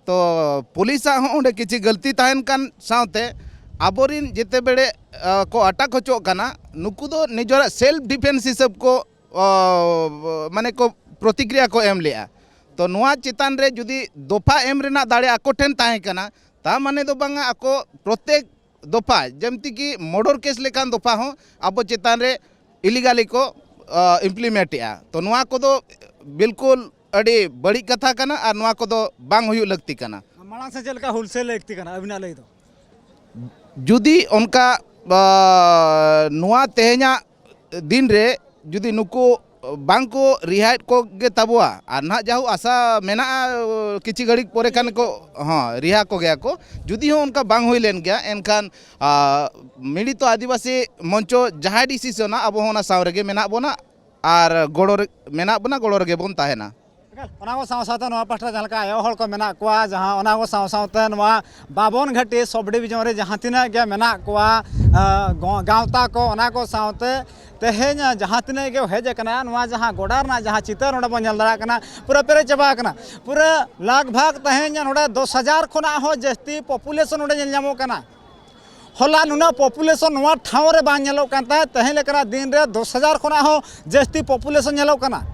ᱛᱚ ᱯᱩᱞᱤᱥᱟᱜ ᱦᱚᱸ ᱚᱸᱰᱮ ᱠᱤᱪᱷᱤ ᱜᱟᱹᱞᱛᱤ ᱛᱟᱦᱮᱱ ᱠᱟᱱ ᱥᱟᱶᱛᱮ ᱟᱵᱚᱨᱤᱱ ᱡᱮᱛᱮ ᱵᱮᱲᱮ, ᱟ, ᱠᱚ ᱟᱴᱟᱠ ᱦᱚᱪᱚᱜ ᱠᱟᱱᱟ, ᱱᱩᱠᱩ ᱫᱚ ᱱᱤᱡᱮᱨᱟᱜ self defence ᱦᱤᱥᱟᱹᱵ ᱠᱚ, ᱟ, ᱢᱟᱱᱮ ᱠᱚ ᱯᱨᱚᱛᱤᱠᱨᱤᱭᱟ ᱠᱚ ᱮᱢ ᱞᱮᱜᱼᱟ᱾ ᱛᱚ ᱱᱚᱣᱟ ᱪᱮᱛᱟᱱ ᱨᱮ ᱡᱩᱫᱤ ᱫᱚᱯᱷᱟ ᱮᱢ ᱨᱮᱱᱟᱜ ᱫᱟᱲᱮ ᱟᱠᱚ ᱴᱷᱮᱱ ᱛᱟᱦᱮᱸ ᱠᱟᱱᱟ, ᱛᱟ ᱢᱟᱱᱮ ᱫᱚ ᱵᱟᱝᱟ ᱟᱠᱚ ᱯᱨᱚᱛᱮᱠ ᱫᱚᱯᱷᱟ, ᱡᱮᱢᱛᱤ ᱠᱤ murder case ᱞᱮᱠᱟᱱ ᱫᱚᱯᱷᱟ ᱦᱚᱸ ᱟᱵᱚ ᱪᱮᱛᱟᱱ ᱨᱮ illegally ᱠᱚ, ᱟ, implement ᱮᱜᱼᱟ᱾ ᱛᱚ ᱱᱚᱣᱟ ᱠᱚᱫᱚ ᱵᱤᱞᱠᱩᱞ ᱟᱹᱰᱤ ᱵᱟᱹᱲᱤᱡ ᱠᱟᱛᱷᱟ ᱠᱟᱱᱟ ᱟᱨ ᱱᱚᱣᱟ ᱠᱚᱫᱚ ᱵᱟᱝ ᱦᱩᱭᱩᱜ ᱞᱟᱹᱠᱛᱤ ᱠᱟᱱᱟ᱾ ᱢᱟᱲᱟᱝ ᱥᱮᱫ ᱪᱮᱫ ᱞᱮᱠᱟ ᱦᱩᱞᱥᱟᱹᱭ ᱞᱟᱹᱠᱛᱤ ᱠᱟᱱᱟ ᱟᱹᱵᱤᱱᱟᱜ ᱞᱟᱹᱭ ᱫᱚ? ᱡᱩᱫᱤ ᱚᱱᱠᱟ, ᱟ, ᱱᱚᱣᱟ ᱛᱮᱦᱮᱧᱟᱜ ᱫᱤᱱ ᱨᱮ ᱡᱩᱫᱤ ᱱᱩᱠᱩ ᱵᱟᱝ ᱠᱚ ᱨᱤᱦᱟᱭᱮᱫ ᱠᱚᱜᱮ ᱛᱟᱵᱚᱣᱟ, ᱟᱨ ᱱᱟᱦᱟᱜ ᱡᱟᱦᱳ ᱟᱥᱟ ᱢᱮᱱᱟᱜᱼᱟ, ᱠᱤᱪᱷᱩ ᱜᱷᱟᱹᱲᱤᱡ ᱯᱚᱨᱮ ᱠᱷᱟᱱ ᱠᱚ, ᱦᱚᱸ, ᱨᱤᱦᱟ ᱠᱚᱜᱮᱭᱟ ᱠᱚ᱾ ᱡᱩᱫᱤ ᱦᱚᱸ ᱚᱱᱠᱟ ᱵᱟᱝ ᱦᱩᱭ ᱞᱮᱱ ᱜᱮᱭᱟ, ᱮᱱᱠᱷᱟᱱ, ᱟ, ᱢᱤᱲᱤᱛᱚ ᱟᱹᱫᱤᱵᱟᱹᱥᱤ ᱢᱚᱧᱪᱚ ᱡᱟᱦᱟᱸᱭ decision ᱟ, ᱟᱵᱚ ᱦᱚᱸ ᱚᱱᱟ ᱥᱟᱶ ᱨᱮᱜᱮ ᱢᱮᱱᱟᱜ ᱵᱚᱱᱟ ᱟᱨ ᱜᱚᱲᱚ ᱨᱮ ᱢᱮᱱᱟᱜ ᱵᱚᱱᱟ, ᱜᱚᱲᱚ ᱨᱮᱜᱮ ᱵᱚᱱ ᱛᱟᱦᱮᱱᱟ᱾ ᱚᱱᱟ ᱠᱚ ᱥᱟᱶ ᱥᱟᱶᱛᱮ ᱱᱚᱣᱟ ᱯᱟᱦᱴᱟ ᱡᱟᱦᱟᱸ ᱞᱮᱠᱟ ᱟᱭᱳ ᱦᱚᱲ ᱠᱚ ᱢᱮᱱᱟᱜ ᱠᱚᱣᱟ, ᱡᱟᱦᱟᱸ ᱚᱱᱟ ᱠᱚ ᱥᱟᱶ ᱥᱟᱶᱛᱮ ᱱᱚᱣᱟ ᱵᱟᱵᱚᱱ ᱜᱷᱟᱹᱴᱤ sub division ᱨᱮ ᱡᱟᱦᱟᱸ ᱛᱤᱱᱟᱹᱜ ᱜᱮ ᱢᱮᱱᱟᱜ ᱠᱚᱣᱟ, ᱟ, ᱜᱚ-, ᱜᱟᱶᱛᱟ ᱠᱚ, ᱚᱱᱟ ᱠᱚ ᱥᱟᱶᱛᱮ ᱛᱮᱦᱮᱧ ᱡᱟᱦᱟᱸ ᱛᱤᱱᱟᱹᱜ ᱜᱮ ᱦᱮᱡ ᱟᱠᱟᱱᱟ, ᱱᱚᱣᱟ ᱡᱟᱦᱟᱸ ᱜᱚᱰᱟ ᱨᱮᱱᱟᱜ ᱡᱟᱦᱟᱸ ᱪᱤᱛᱟᱹᱨ ᱱᱚᱰᱮ ᱵᱚᱱ ᱧᱮᱞ ᱫᱟᱲᱮᱭᱟᱜ ᱠᱟᱱᱟ, ᱯᱩᱨᱟᱹ ᱯᱮᱨᱮᱡ ᱪᱟᱵᱟ ᱟᱠᱟᱱᱟ᱾ ᱯᱩᱨᱟᱹ ᱞᱟᱜᱽ ᱵᱷᱟᱜᱽ ᱛᱮᱦᱮᱧ ᱱᱚᱰᱮ ᱫᱚᱥ ᱦᱟᱡᱟᱨ ᱠᱷᱚᱱᱟᱜ ᱦᱚᱸ ᱡᱟᱹᱥᱛᱤ population ᱱᱚᱰᱮ ᱧᱮᱞ ᱧᱟᱢᱚᱜ ᱠᱟᱱᱟ᱾ ᱦᱚᱞᱟ ᱱᱩᱱᱟᱹᱜ population ᱱᱚᱣᱟ ᱴᱷᱟᱶ ᱨᱮ ᱵᱟᱝ ᱧᱮᱞᱚᱜ ᱠᱟᱱ ᱛᱟᱦᱮᱸᱫ, ᱛᱮᱦᱮᱧ ᱞᱮᱠᱟᱱᱟᱜ ᱫᱤᱱ ᱨᱮ ᱫᱚᱥ ᱦᱟᱡᱟᱨ ᱠᱷᱚᱱᱟᱜ ᱦᱚᱸ ᱡᱟᱹᱥᱛᱤ population ᱧᱮᱞᱚᱜ ᱠᱟᱱᱟ᱾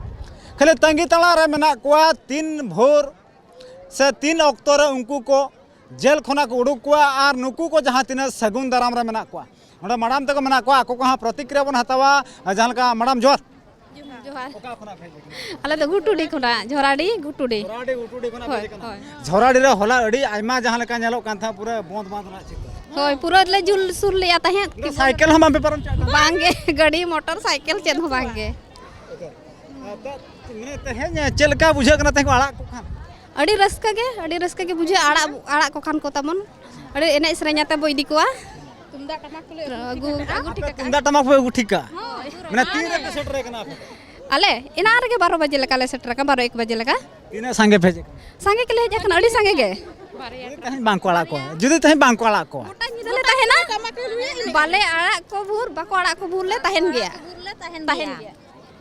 ᱠᱷᱟᱹᱞᱤ ᱛᱟᱺᱜᱤ ᱛᱟᱲᱟᱜ ᱨᱮ ᱢᱮᱱᱟᱜ ᱠᱚᱣᱟ ᱛᱤᱱ ᱵᱷᱳᱨ ᱥᱮ ᱛᱤᱱ ᱚᱠᱛᱚ ᱨᱮ ᱩᱱᱠᱩ ᱠᱚ ᱡᱮᱞ ᱠᱷᱚᱱᱟᱜ ᱠᱚ ᱩᱰᱩᱠ ᱠᱚᱣᱟ ᱟᱨ ᱱᱩᱠᱩ ᱠᱚ ᱡᱟᱦᱟᱸ ᱛᱤᱱᱟᱹᱜ ᱥᱟᱹᱜᱩᱱ ᱫᱟᱨᱟᱢ ᱨᱮ ᱢᱮᱱᱟᱜ ᱠᱚᱣᱟ᱾ ᱱᱚᱰᱮ ᱢᱟᱰᱟᱢ ᱛᱟᱠᱚ ᱢᱮᱱᱟᱜ ᱠᱚᱣᱟ, ᱟᱠᱚ ᱠᱚ ᱦᱟᱸᱜ ᱯᱨᱚᱛᱤᱠᱨᱤᱭᱟ ᱵᱚᱱ ᱦᱟᱛᱟᱣᱟ᱾ ᱡᱟᱦᱟᱸ ᱞᱮᱠᱟ ᱢᱟᱰᱟᱢ ᱡᱚᱦᱟᱨ᱾ ᱡᱚᱦᱟᱨ᱾ ᱚᱠᱟ ᱠᱷᱚᱱᱟᱜ ᱯᱮ ᱦᱮᱡ ᱟᱠᱟᱱᱟ? ᱟᱞᱮ ᱫᱚ ᱜᱷᱩᱴᱩᱰᱤ ᱠᱷᱚᱱᱟᱜ, ᱡᱷᱚᱨᱟᱰᱤ, ᱜᱷᱩᱴᱩᱰᱤ᱾ ᱡᱷᱚᱨᱟᱰᱤ, ᱜᱷᱩᱴᱩᱰᱤ ᱠᱷᱚᱱᱟᱜ ᱯᱮ ᱦᱳᱭ, ᱦᱮᱡ ᱟᱠᱟᱱᱟ? ᱦᱳᱭ᱾ ᱡᱷᱚᱨᱟᱰᱤ ᱨᱮ ᱦᱚᱞᱟ ᱟᱹᱰᱤ ᱟᱭᱢᱟ ᱡᱟᱦᱟᱸ ᱞᱮᱠᱟ ᱧᱮᱞᱚᱜ ᱠᱟᱱ ᱛᱟᱦᱮᱸᱫ, ᱯᱩᱨᱟᱹ ᱵᱚᱸᱫᱽ ᱵᱟᱸᱫᱽ ᱨᱮᱱᱟᱜ ᱪᱤᱛᱟᱹᱨ᱾ ᱦᱳᱭ, ᱯᱩᱨᱟᱹ ᱞᱮ ᱡᱩᱞ ᱥᱩᱨ ᱞᱮᱜᱼᱟ ᱛᱟᱦᱮᱸᱫ᱾ ᱯᱩᱨᱟᱹ ᱥᱟᱭᱠᱮᱞ ᱦᱚᱸ ᱵᱟᱝ ᱯᱮ ᱯᱟᱨᱚᱢ ᱦᱚᱪᱚ ᱟᱠᱟᱫᱟ? ᱵᱟᱝ ᱜᱮ, ᱜᱟᱹᱰᱤ, ᱢᱚᱴᱚᱨ ᱥᱟᱭᱠᱮᱞ ᱪᱮᱫ ᱦᱚᱸ ᱵᱟᱝ ᱜᱮ᱾ ᱟᱪᱪᱷᱟ᱾ ᱟᱫᱚ ᱢᱟᱱᱮ ᱛᱮᱦᱮᱧ ᱪᱮᱫ ᱞᱮᱠᱟ ᱵᱩᱡᱷᱟᱹᱜ ᱠᱟᱱᱟ ᱛᱮᱦᱮᱧ ᱠᱚ ᱟᱲᱟᱜ ᱠᱚ ᱠᱷᱟᱱ? ᱟᱹᱰᱤ ᱨᱟᱹᱥᱠᱟᱹ ᱜᱮ, ᱟᱹᱰᱤ ᱨᱟᱹᱥᱠᱟᱹ ᱜᱮ ᱵᱩᱡᱷᱟᱹᱜᱼᱟ ᱟᱲᱟᱜ, ᱟᱲᱟᱜ ᱠᱚ ᱠᱷᱟᱱ ᱠᱚ ᱛᱟᱵᱚᱱ᱾ ᱟᱹᱰᱤ ᱮᱱᱮᱡ ᱥᱮᱨᱮᱧ ᱟᱛᱮ ᱵᱚ ᱤᱫᱤ ᱠᱚᱣᱟ᱾ ᱛᱩᱢᱫᱟᱜ ᱴᱟᱢᱟᱠ ᱠᱚᱞᱮ ᱟᱹᱜᱩ, ᱟᱹᱜᱩ ᱴᱷᱤᱠ ᱟᱠᱟᱫᱼᱟ᱾ ᱛᱩᱢᱫᱟᱜ ᱴᱟᱢᱟᱠ ᱯᱮ ᱟᱹᱜᱩ ᱴᱷᱤᱠ ᱠᱟᱜᱼᱟ? ᱦᱳᱭ᱾ ᱢᱟᱱᱮ ᱛᱤᱱ ᱨᱮ ᱯᱮ ᱥᱮᱴᱮᱨ ᱟᱠᱟᱱᱟ ᱟᱯᱮ? ᱟᱞᱮ ᱮᱱᱟᱝ ᱨᱮᱜᱮ ᱵᱟᱨᱚ ᱵᱟᱡᱮ ᱞᱮᱠᱟ ᱞᱮ ᱥᱮᱴᱮᱨ ᱟᱠᱟᱱᱟ, ᱵᱟᱨᱚ ᱮᱠ ᱵᱟᱡᱮ ᱞᱮᱠᱟ᱾ ᱛᱤᱱᱟᱹᱜ ᱥᱟᱸᱜᱮ ᱯᱮ ᱦᱮᱡ ᱟᱠᱟᱱᱟ? ᱥᱟᱸᱜᱮ ᱜᱮᱞᱮ ᱦᱮᱡ ᱟᱠᱟᱱᱟ, ᱟᱹᱰᱤ ᱥᱟᱸᱜᱮ ᱜᱮ᱾ ᱛᱮᱦᱮᱧ ᱵᱟᱝ ᱠᱚ ᱟᱲᱟᱜ ᱠᱚᱣᱟ, ᱡᱩᱫᱤ ᱛᱮᱦᱮᱧ ᱵᱟᱝ ᱠᱚ ᱟᱲᱟᱜ ᱠᱚᱣᱟ? ᱜᱚᱴᱟ ᱧᱤᱫᱟᱹ ᱞᱮ ᱛᱟᱦᱮᱱᱟ, ᱵᱟᱞᱮ ᱟᱲᱟᱜ ᱠᱚ ᱵᱷᱳᱨ, ᱵᱟᱠᱚ ᱟᱲᱟᱜ ᱠᱚ ᱵᱷᱳᱨ ᱞᱮ ᱛᱟᱦᱮᱱ ᱜᱮᱭᱟ᱾ ᱛᱟᱦᱮᱱ ᱜᱮᱭᱟ᱾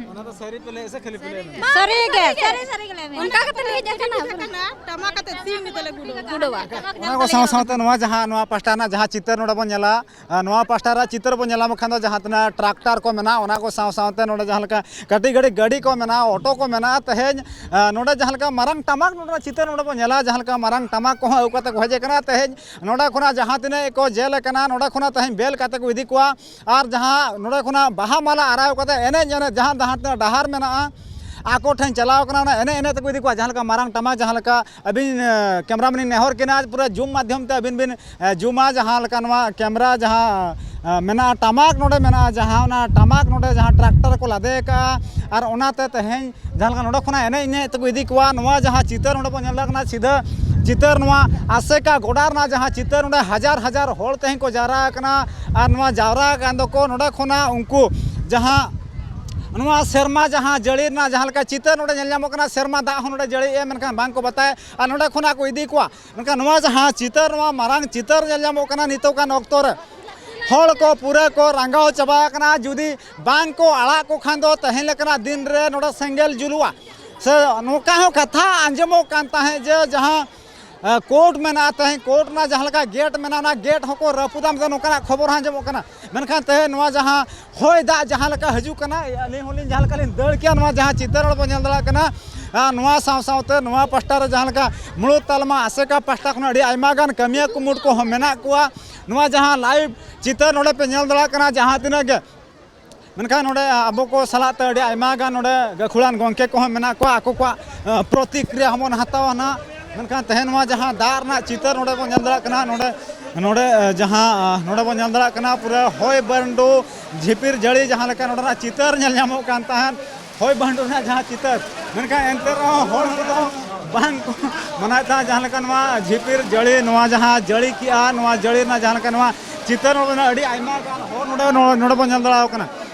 ᱚᱱᱟ ᱫᱚ ᱥᱟᱹᱨᱤ ᱯᱮ ᱞᱟᱹᱭ ᱥᱮ ᱠᱷᱟᱹᱞᱤ ᱯᱮ ᱞᱟᱹᱭ ᱢᱮ? ᱥᱟᱹᱨᱤ ᱜᱮ, ᱥᱟᱹᱨᱤ, ᱥᱟᱹᱨᱤ ᱜᱮ ᱞᱟᱹᱭ ᱢᱮ᱾ ᱚᱱᱠᱟ ᱠᱟᱛᱮ ᱞᱮ ᱦᱮᱡ ᱟᱠᱟᱱᱟ᱾ ᱴᱟᱢᱟᱠ ᱟᱛᱮ ᱥᱤᱢ ᱠᱟᱛᱮ ᱞᱮ ᱜᱩᱰᱟᱹᱣᱟ᱾ ᱜᱩᱰᱟᱹᱣᱟ᱾ ᱚᱱᱟ ᱠᱚ ᱥᱟᱶ ᱥᱟᱶᱛᱮ ᱱᱚᱣᱟ ᱡᱟᱦᱟᱸ ᱱᱚᱣᱟ ᱯᱟᱦᱴᱟ ᱨᱮᱱᱟᱜ ᱡᱟᱦᱟᱸ ᱪᱤᱛᱟᱹᱨ ᱱᱚᱰᱮ ᱵᱚᱱ ᱧᱮᱞᱟ, ᱟᱨ ᱱᱚᱣᱟ ᱯᱟᱦᱴᱟ ᱨᱮ ᱪᱤᱛᱟᱹᱨ ᱵᱚᱱ ᱧᱮᱞᱟ, ᱵᱟᱠᱷᱟᱱ ᱫᱚ ᱡᱟᱦᱟᱸ ᱛᱤᱱᱟᱹᱜ ᱴᱨᱟᱠᱴᱟᱨ ᱠᱚ ᱢᱮᱱᱟᱜᱼᱟ, ᱚᱱᱟ ᱠᱚ ᱥᱟᱶ ᱥᱟᱶᱛᱮ ᱱᱚᱰᱮ ᱡᱟᱦᱟᱸ ᱞᱮᱠᱟ ᱠᱟᱹᱴᱤᱡ ᱠᱟᱹᱴᱤᱡ ᱜᱟᱹᱰᱤ ᱠᱚ ᱢᱮᱱᱟᱜᱼᱟ, ᱚᱴᱳ ᱠᱚ ᱢᱮᱱᱟᱜᱼᱟ, ᱛᱮᱦᱮᱧ, ᱟᱨ ᱱᱚᱰᱮ ᱡᱟᱦᱟᱸ ᱞᱮᱠᱟ ᱢᱟᱨᱟᱝ ᱴᱟᱢᱟᱠ ᱱᱚᱰᱮ ᱪᱤᱛᱟᱹᱨ ᱱᱚᱰᱮ ᱵᱚᱱ ᱧᱮᱞᱟ, ᱡᱟᱦᱟᱸ ᱞᱮᱠᱟ ᱢᱟᱨᱟᱝ ᱴᱟᱢᱟᱠ ᱠᱚᱦᱚᱸ ᱟᱹᱜᱩ ᱠᱟᱛᱮ ᱠᱚ ᱦᱮᱡ ᱟᱠᱟᱱᱟ᱾ ᱛᱮᱦᱮᱧ ᱱᱚᱰᱮ ᱠᱷᱚᱱᱟᱜ ᱡᱟᱦᱟᱸ ᱛᱤᱱᱟᱹᱜ ᱠᱚ ᱡᱮᱞ ᱟᱠᱟᱱᱟ, ᱱᱚᱰᱮ ᱠᱷᱚᱱᱟᱜ ᱛᱮᱦᱮᱧ ᱵᱮᱞ ᱠᱟᱛᱮ ᱠᱚ ᱤᱫᱤ ᱠᱚᱣᱟ᱾ ᱟᱨ ᱡᱟᱦᱟᱸ ᱱᱚᱰᱮ ᱠᱷᱚᱱᱟᱜ ᱵᱟᱦᱟ ᱢᱟᱞᱟ ᱟᱨᱟᱣ ᱠᱟᱛᱮ ᱮᱱᱮᱡ ᱮᱱᱮᱡ ᱡᱟᱦᱟᱸ ᱡᱟᱦᱟᱸ ᱛᱤᱱᱟᱹᱜ ᱰᱟᱦᱟᱨ ᱢᱮᱱᱟᱜᱼᱟ, ᱟᱠᱚ ᱴᱷᱮᱱ ᱪᱟᱞᱟᱣ ᱠᱟᱱᱟ, ᱚᱱᱟ ᱮᱱᱮᱡ ᱮᱱᱮᱡ ᱛᱮᱠᱚ ᱤᱫᱤ ᱠᱚᱣᱟ᱾ ᱡᱟᱦᱟᱸ ᱞᱮᱠᱟ ᱢᱟᱨᱟᱝ ᱴᱟᱢᱟᱠ, ᱡᱟᱦᱟᱸ ᱞᱮᱠᱟ ᱟᱹᱵᱤᱱ, ᱮ, ᱠᱮᱢᱨᱟ ᱢᱮᱱ ᱤᱧ ᱱᱮᱦᱚᱨ ᱠᱤᱱᱟ, ᱯᱩᱨᱟᱹ ᱡᱩᱢ ᱢᱟᱫᱽᱫᱷᱚᱢ ᱛᱮ ᱟᱹᱵᱤᱱ ᱵᱤᱱ, ᱮ, ᱡᱩᱢᱟ, ᱡᱟᱦᱟᱸ ᱞᱮᱠᱟ ᱱᱚᱣᱟ ᱠᱮᱢᱨᱟ ᱡᱟᱦᱟᱸ, ᱮ, ᱢᱮᱱᱟᱜᱼᱟ, ᱴᱟᱢᱟᱠ ᱱᱚᱰᱮ ᱢᱮᱱᱟᱜᱼᱟ, ᱡᱟᱦᱟᱸ ᱚᱱᱟ ᱴᱟᱢᱟᱠ ᱱᱚᱰᱮ ᱡᱟᱦᱟᱸ ᱴᱨᱟᱠᱴᱟᱨ ᱠᱚ ᱞᱟᱫᱮ ᱟᱠᱟᱜᱼᱟ, ᱟᱨ ᱚᱱᱟᱛᱮ ᱛᱮᱦᱮᱧ ᱡᱟᱦᱟᱸ ᱞᱮᱠᱟ ᱱᱚᱰᱮ ᱠᱷᱚᱱᱟᱜ ᱮᱱᱮᱡ ᱮᱱᱮᱡ ᱛᱮᱠᱚ ᱤᱫᱤ ᱠᱚᱣᱟ᱾ ᱱᱚᱣᱟ ᱡᱟᱦᱟᱸ ᱪᱤᱛᱟᱹᱨ ᱱᱚᱰᱮ ᱵᱚᱱ ᱧᱮᱞ ᱫᱟᱲᱮᱭᱟᱜ ᱠᱟᱱᱟ, ᱥᱤᱫᱷᱟᱹ ᱪᱤᱛᱟᱹᱨ ᱱᱚᱣᱟ ᱟᱥᱮᱠᱟ ᱜᱚᱰᱟ ᱨᱮᱱᱟᱜ ᱡᱟᱦᱟᱸ ᱪᱤᱛᱟᱹᱨ, ᱱᱚᱰᱮ ᱦᱟᱡᱟᱨ ᱦᱟᱡᱟᱨ ᱦᱚᱲ ᱛᱮᱦᱮᱧ ᱠᱚ ᱡᱟᱣᱨᱟ ᱟᱠᱟᱱᱟ᱾ ᱟᱨ ᱱᱚᱣᱟ ᱡᱟᱣᱨᱟ ᱟᱠᱟᱱ ᱫᱚᱠᱚ ᱱᱚᱰᱮ ᱠᱷᱚᱱᱟᱜ ᱩᱱᱠᱩ ᱡᱟᱦᱟᱸ ᱱᱚᱣᱟ ᱥᱮᱨᱢᱟ ᱡᱟᱦᱟᱸ ᱡᱟᱹᱲᱤ ᱨᱮᱱᱟᱜ ᱡᱟᱦᱟᱸ ᱞᱮᱠᱟ ᱪᱤᱛᱟᱹᱨ ᱱᱚᱰᱮ ᱧᱮᱞ ᱧᱟᱢᱚᱜ ᱠᱟᱱᱟ, ᱥᱮᱨᱢᱟ ᱫᱟᱜ ᱦᱚᱸ ᱱᱚᱰᱮ ᱡᱟᱹᱲᱤᱭᱮᱫᱼᱟ, ᱢᱮᱱᱠᱷᱟᱱ ᱵᱟᱝ ᱠᱚ ᱵᱟᱛᱟᱭᱟ᱾ ᱟᱨ ᱱᱚᱰᱮ ᱠᱷᱚᱱᱟᱜ ᱠᱚ ᱤᱫᱤ ᱠᱚᱣᱟ᱾ ᱢᱮᱱᱠᱷᱟᱱ ᱱᱚᱣᱟ ᱡᱟᱦᱟᱸ ᱪᱤᱛᱟᱹᱨ, ᱱᱚᱣᱟ ᱢᱟᱨᱟᱝ ᱪᱤᱛᱟᱹᱨ ᱧᱮᱞ ᱧᱟᱢᱚᱜ ᱠᱟᱱᱟ ᱱᱤᱛᱚᱜᱟᱱ ᱚᱠᱛᱚ ᱨᱮ, ᱦᱚᱲ ᱠᱚ ᱯᱩᱨᱟᱹ ᱠᱚ ᱨᱟᱸᱜᱟᱣ ᱪᱟᱵᱟ ᱟᱠᱟᱱᱟ᱾ ᱡᱩᱫᱤ ᱵᱟᱝ ᱠᱚ ᱟᱲᱟᱜ ᱠᱚ ᱠᱷᱟᱱ ᱫᱚ ᱛᱮᱦᱮᱧ ᱞᱮᱠᱟᱱᱟᱜ ᱫᱤᱱ ᱨᱮ ᱱᱚᱰᱮ ᱥᱮᱸᱜᱮᱞ ᱡᱩᱞᱩᱜᱼᱟ᱾ ᱥᱮ ᱱᱚᱝᱠᱟ ᱦᱚᱸ ᱠᱟᱛᱷᱟ ᱟᱸᱡᱚᱢᱚᱜ ᱠᱟᱱ ᱛᱟᱦᱮᱸᱫ ᱡᱮ ᱡᱟᱦᱟᱸ, ᱮ, ᱠᱳᱨᱴ ᱢᱮᱱᱟᱜᱼᱟ, ᱛᱮᱦᱮᱧ ᱠᱳᱨᱴ ᱨᱮᱱᱟᱜ ᱡᱟᱦᱟᱸ ᱞᱮᱠᱟ ᱜᱮᱴ ᱢᱮᱱᱟᱜᱼᱟ, ᱚᱱᱟ ᱜᱮᱴ ᱦᱚᱸᱠᱚ ᱨᱟᱹᱯᱩᱫᱟ ᱢᱮᱱᱛᱮ ᱱᱚᱝᱠᱟᱱᱟᱜ ᱠᱷᱚᱵᱚᱨ ᱦᱚᱸ ᱟᱸᱡᱚᱢᱚᱜ ᱠᱟᱱᱟ᱾ ᱢᱮᱱᱠᱷᱟᱱ ᱛᱮᱦᱮᱧ ᱱᱚᱣᱟ ᱡᱟᱦᱟᱸ ᱦᱚᱭ ᱫᱟᱜ ᱡᱟᱦᱟᱸ ᱞᱮᱠᱟ ᱦᱤᱡᱩᱜ ᱠᱟᱱᱟ, ᱟᱹᱞᱤᱧ ᱦᱚᱸᱞᱤᱧ ᱡᱟᱦᱟᱸ ᱞᱮᱠᱟ ᱞᱤᱧ ᱫᱟᱹᱲ ᱠᱮᱜᱼᱟ, ᱱᱚᱣᱟ ᱡᱟᱦᱟᱸ ᱪᱤᱛᱟᱹᱨ ᱦᱚᱲ ᱵᱚᱱ ᱧᱮᱞ ᱫᱟᱲᱮᱭᱟᱜ ᱠᱟᱱᱟ, ᱟᱨ ᱱᱚᱣᱟ ᱥᱟᱶ ᱥᱟᱶᱛᱮ ᱱᱚᱣᱟ ᱯᱟᱦᱴᱟ ᱨᱮ ᱡᱟᱦᱟᱸ ᱞᱮᱠᱟ ᱢᱩᱬᱩᱫ ᱛᱟᱞᱢᱟ ᱟᱥᱮᱠᱟ ᱯᱟᱦᱴᱟ ᱠᱷᱚᱱ ᱟᱹᱰᱤ ᱟᱭᱢᱟ ᱜᱟᱱ ᱠᱟᱹᱢᱤᱭᱟᱹ ᱠᱩᱢᱩᱴ ᱠᱚᱦᱚᱸ ᱢᱮᱱᱟᱜ ᱠᱚᱣᱟ᱾ ᱱᱚᱣᱟ ᱡᱟᱦᱟᱸ ᱞᱟᱭᱤᱵᱷ ᱪᱤᱛᱟᱹᱨ ᱱᱚᱰᱮ ᱯᱮ ᱧᱮᱞ ᱫᱟᱲᱮᱭᱟᱜ ᱠᱟᱱᱟ, ᱡᱟᱦᱟᱸ ᱛᱤᱱᱟᱹᱜ ᱜᱮ, ᱢᱮᱱᱠᱷᱟᱱ ᱱᱚᱰᱮ ᱟᱵᱚ ᱠᱚ ᱥᱟᱞᱟᱜ ᱛᱮ ᱟᱹᱰᱤ ᱟᱭᱢᱟ ᱜᱟᱱ ᱱᱚᱰᱮ ᱜᱟᱹᱠᱷᱩᱲᱟᱱ ᱜᱚᱢᱠᱮ ᱠᱚᱦᱚᱸ ᱢᱮᱱᱟᱜ ᱠᱚᱣᱟ, ᱟᱠᱚ ᱠᱚᱣᱟᱜ, ᱮ, ᱯᱨᱚᱛᱤᱠᱨᱤᱭᱟ ᱦᱚᱸᱵᱚᱱ ᱦᱟᱛᱟᱣᱟ ᱱᱟᱦᱟᱜ᱾ ᱢᱮᱱᱠᱷᱟᱱ ᱛᱮᱦᱮᱧ ᱱᱚᱣᱟ ᱡᱟᱦᱟᱸ ᱫᱟᱜ ᱨᱮᱱᱟᱜ ᱪᱤᱛᱟᱹᱨ ᱱᱚᱰᱮ ᱵᱚᱱ ᱧᱮᱞ ᱫᱟᱲᱮᱭᱟᱜ ᱠᱟᱱᱟ, ᱱᱚᱰᱮ, ᱱᱚᱰᱮ, ᱮ, ᱡᱟᱦᱟᱸ, ᱮ, ᱱᱚᱰᱮ ᱵᱚᱱ ᱧᱮᱞ ᱫᱟᱲᱮᱭᱟᱜ ᱠᱟᱱᱟ, ᱯᱩᱨᱟᱹ ᱦᱚᱭ ᱵᱟᱹᱨᱰᱩ, ᱡᱷᱤᱯᱤᱨ ᱡᱟᱹᱲᱤ ᱡᱟᱦᱟᱸ ᱞᱮᱠᱟ ᱱᱚᱰᱮᱱᱟᱜ ᱪᱤᱛᱟᱹᱨ ᱧᱮᱞ ᱧᱟᱢᱚᱜ ᱠᱟᱱ ᱛᱟᱦᱮᱸᱫ, ᱦᱚᱭ ᱵᱟᱹᱨᱰᱩ ᱨᱮᱱᱟᱜ ᱡᱟᱦᱟᱸ ᱪᱤᱛᱟᱹᱨ, ᱢᱮᱱᱠᱷᱟᱱ ᱮᱱᱛᱮ ᱨᱮᱦᱚᱸ ᱦᱚᱲ ᱠᱚᱫᱚ ᱵᱟᱝ ᱠᱚ ᱢᱟᱱᱟᱣᱮᱫ ᱛᱟᱦᱮᱸᱫ᱾ ᱡᱟᱦᱟᱸ ᱞᱮᱠᱟ ᱱᱚᱣᱟ ᱡᱷᱤᱯᱤᱨ ᱡᱟᱹᱲᱤ, ᱱᱚᱣᱟ ᱡᱟᱦᱟᱸ ᱡᱟᱹᱲᱤ ᱠᱮᱜᱼᱟ, ᱱᱚᱣᱟ ᱡᱟᱹᱲᱤ ᱨᱮᱱᱟᱜ ᱡᱟᱦᱟᱸ ᱞᱮᱠᱟ ᱱᱚᱣᱟ ᱪᱤᱛᱟᱹᱨ ᱨᱮᱱᱟᱜ ᱟᱹᱰᱤ ᱟᱭᱢᱟ ᱜᱟᱱ ᱦᱚᱲ ᱱᱚᱰᱮ, ᱱᱚᱰᱮ, ᱱᱚᱰᱮ ᱵᱚᱱ ᱧᱮᱞ ᱫᱟᱲᱮᱭᱟᱠᱚ ᱠᱟᱱᱟ᱾